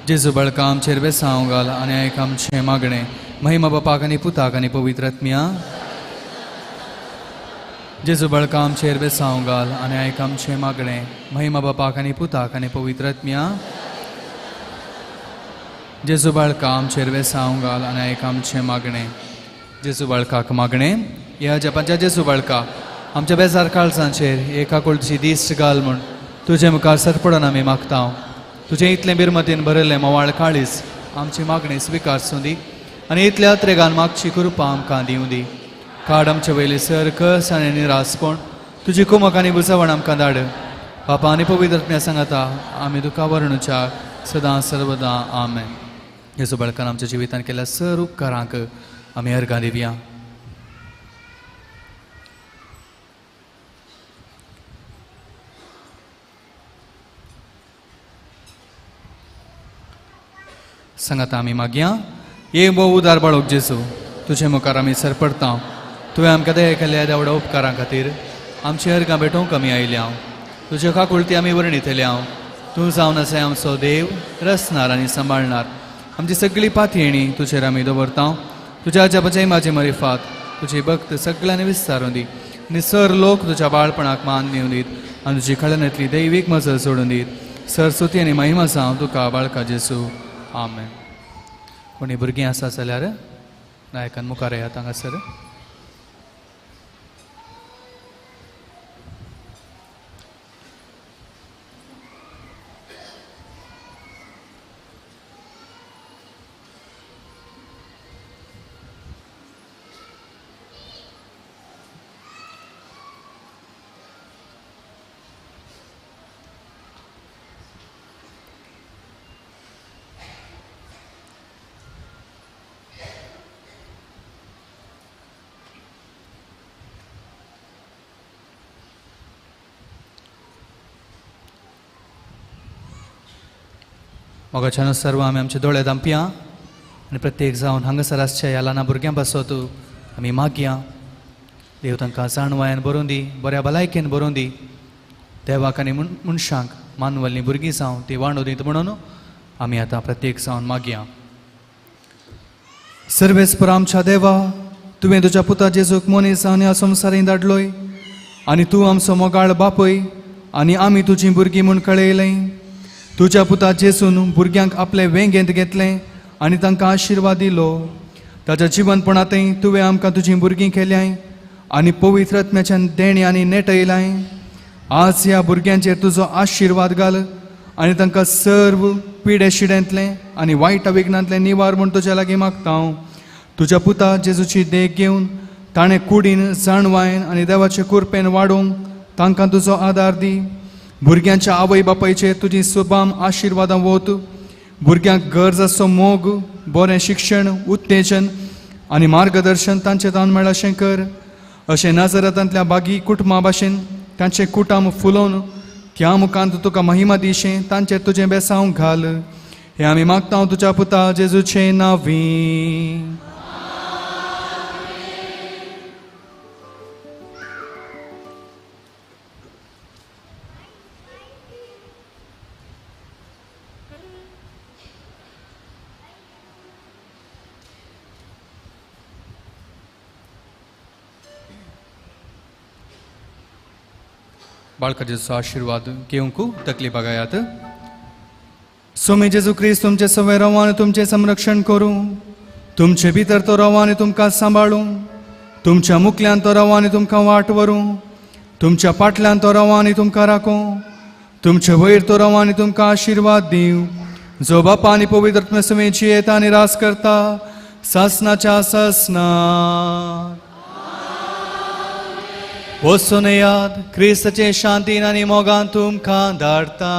जेजू बाळका, आमचेर बेसांव घाल आनी आयक आमचें मागणें. महिमा बापाक आनी पुताक आनी पवित्र आत्म्या. जेजू बाळका, आमचेर बेसांव घाल आनी आयक आमचें मागणें. महिमा बापाक आनी पुताक आनी पवित्र आत्म्या. जेजू बाळका, आमचेर बेसांव घाल आनी आयक आमचें मागणें. जेजू बाळकाक मागणें. ह्या जपांच्या जेजू बाळका, आमच्या बेजार काळजांचेर एका कुळची दिश्ट घाल म्हूण तुजे मुखार सरपडून आमी मागता. तुजें इतलें बिरमतीन भरिल्लें मोवाळ काळीज आमची मागणी स्विकार दी आनी इतल्या अत्रेगान मागची कृपा आमकां दिवं दी. काड आमचे वयली सर कस आनी निरासपण तुजी कुमक आनी बुजवण आमकां धाड. बापा आनी पवित्र आत्म्या सांगाता आमी तुका वर्णुच्या सदां सर्वदां. आमेन. जेजू बाळकान आमच्या जिवितान केल्ल्या सर उपकारांक आमी अर्गां दिवया. सांगाता आमी मागया. ये भोव उदार बाळोक जेजू, तुजे मुखार आमी सरपडता. तुवें आमकां दया केल्या देवड्या उपकारां खातीर आमची अर्गां भेटोवंक आमी आयल्या. तुज्यो काकुळटी आमी वर्णितल्या. तूं जावन आसाय आमचो देव, रचणार आनी सांबाळणार. आमची सगळी पातयेणी तुजेर आमी दवरता. तुज्या जपाचे म्हाजे मरिफात तुजी भक्त सगळ्यांनी विस्तारून दी आनी सर लोक तुज्या बाळपणाक मान दिवन दीत आनी तुजी खळनांतली दैवीक मजल सोडून दीत. सरस्वती आनी महिमा जावं तुका बाळका जेजू. आमेन. कोणी भुरगीं आसा जाल्यार नायकान मुखार येयात हांगासर. मोगाच्यान सर्व आमी आमचे दोळे धांपया आनी प्रत्येक जावन हांगासर आसच्या ह्या ल्हान भुरग्यां पासत आमी मागया. देव तांकां जाणवायेन बरोवन दी, बऱ्या भलायकेन बरोवन दी. देवाक आनी मनशांक मानवल्लीं भुरगीं जावन ती वांडो दीत म्हणून आमी आतां प्रत्येक जावन मागया. सर्वेस्पर आमच्या देवा, तुवें तुज्या पुता जेजूक मनीस जावन ह्या संवसारींत धाडलोय आनी तूं आमचो मोगाळ बापूय आनी आमी तुजीं भुरगीं म्हूण कळयलें. तुज्या पुता जेजून भुरग्यांक आपले वेंगेंत घेतलें आनी तांकां आशिर्वाद दिलो. ताच्या जिवनपणांतय तुवें आमकां तुजीं भुरगीं केल्यांय आनी पवित्र आत्म्याच्यान देणें आनी नेटयलाय. आज ह्या भुरग्यांचेर तुजो आशिर्वाद घाल आनी तांकां सर्व पिडे शिड्यांतलें आनी वायट विघ्नांतलें निवार म्हूण तुज्या लागीं मागता हांव. तुज्या पुता जेजूची देख घेवन ताणें कुडीन जाणवायन आनी देवाचे कुरपेन वाडोवंक तांकां तुजो आदार दी. भुरग्यांच्या आवय बापायचेर तुजी सुबाम आशिर्वादां वत. भुरग्यांक गरज आसचो मोग, बरें शिक्षण, उत्तेजन आनी मार्गदर्शन तांचे तावन मेळशें कर. अशें नाजरातांतल्या बागी कुटुंबा भाशेन तांचें कुटाम फुलोवन त्या मुखांत तुका महिमा दिशें तांचेर तुजें बेसांव घाल. हें आमी मागता तुज्या पुता जेजूचें नांवी. बाळका जेजूचो आशिर्वाद घेवंक तकली बागायात. सोमी जेजू क्रिस्त तुमचे सवे रवान तुमचें संरक्षण करूं, तुमचे भितर तो रवान तुमकां सांबाळूं, तुमच्या मुखल्यान तो रवान तुमकां वाट व्हरूं, तुमच्या पाटल्यान तो रवान तुमकां राखूं, तुमचे वयर तो रवान तुमकां आशिर्वाद दिवं, जो बापा आनी पवित्र आत्म्या सवें जियेता आनी रास करता सासनाच्या सासना. वचून याद क्रिस्ताचे शांतीन आनी मोगान तुमकां धाडटा.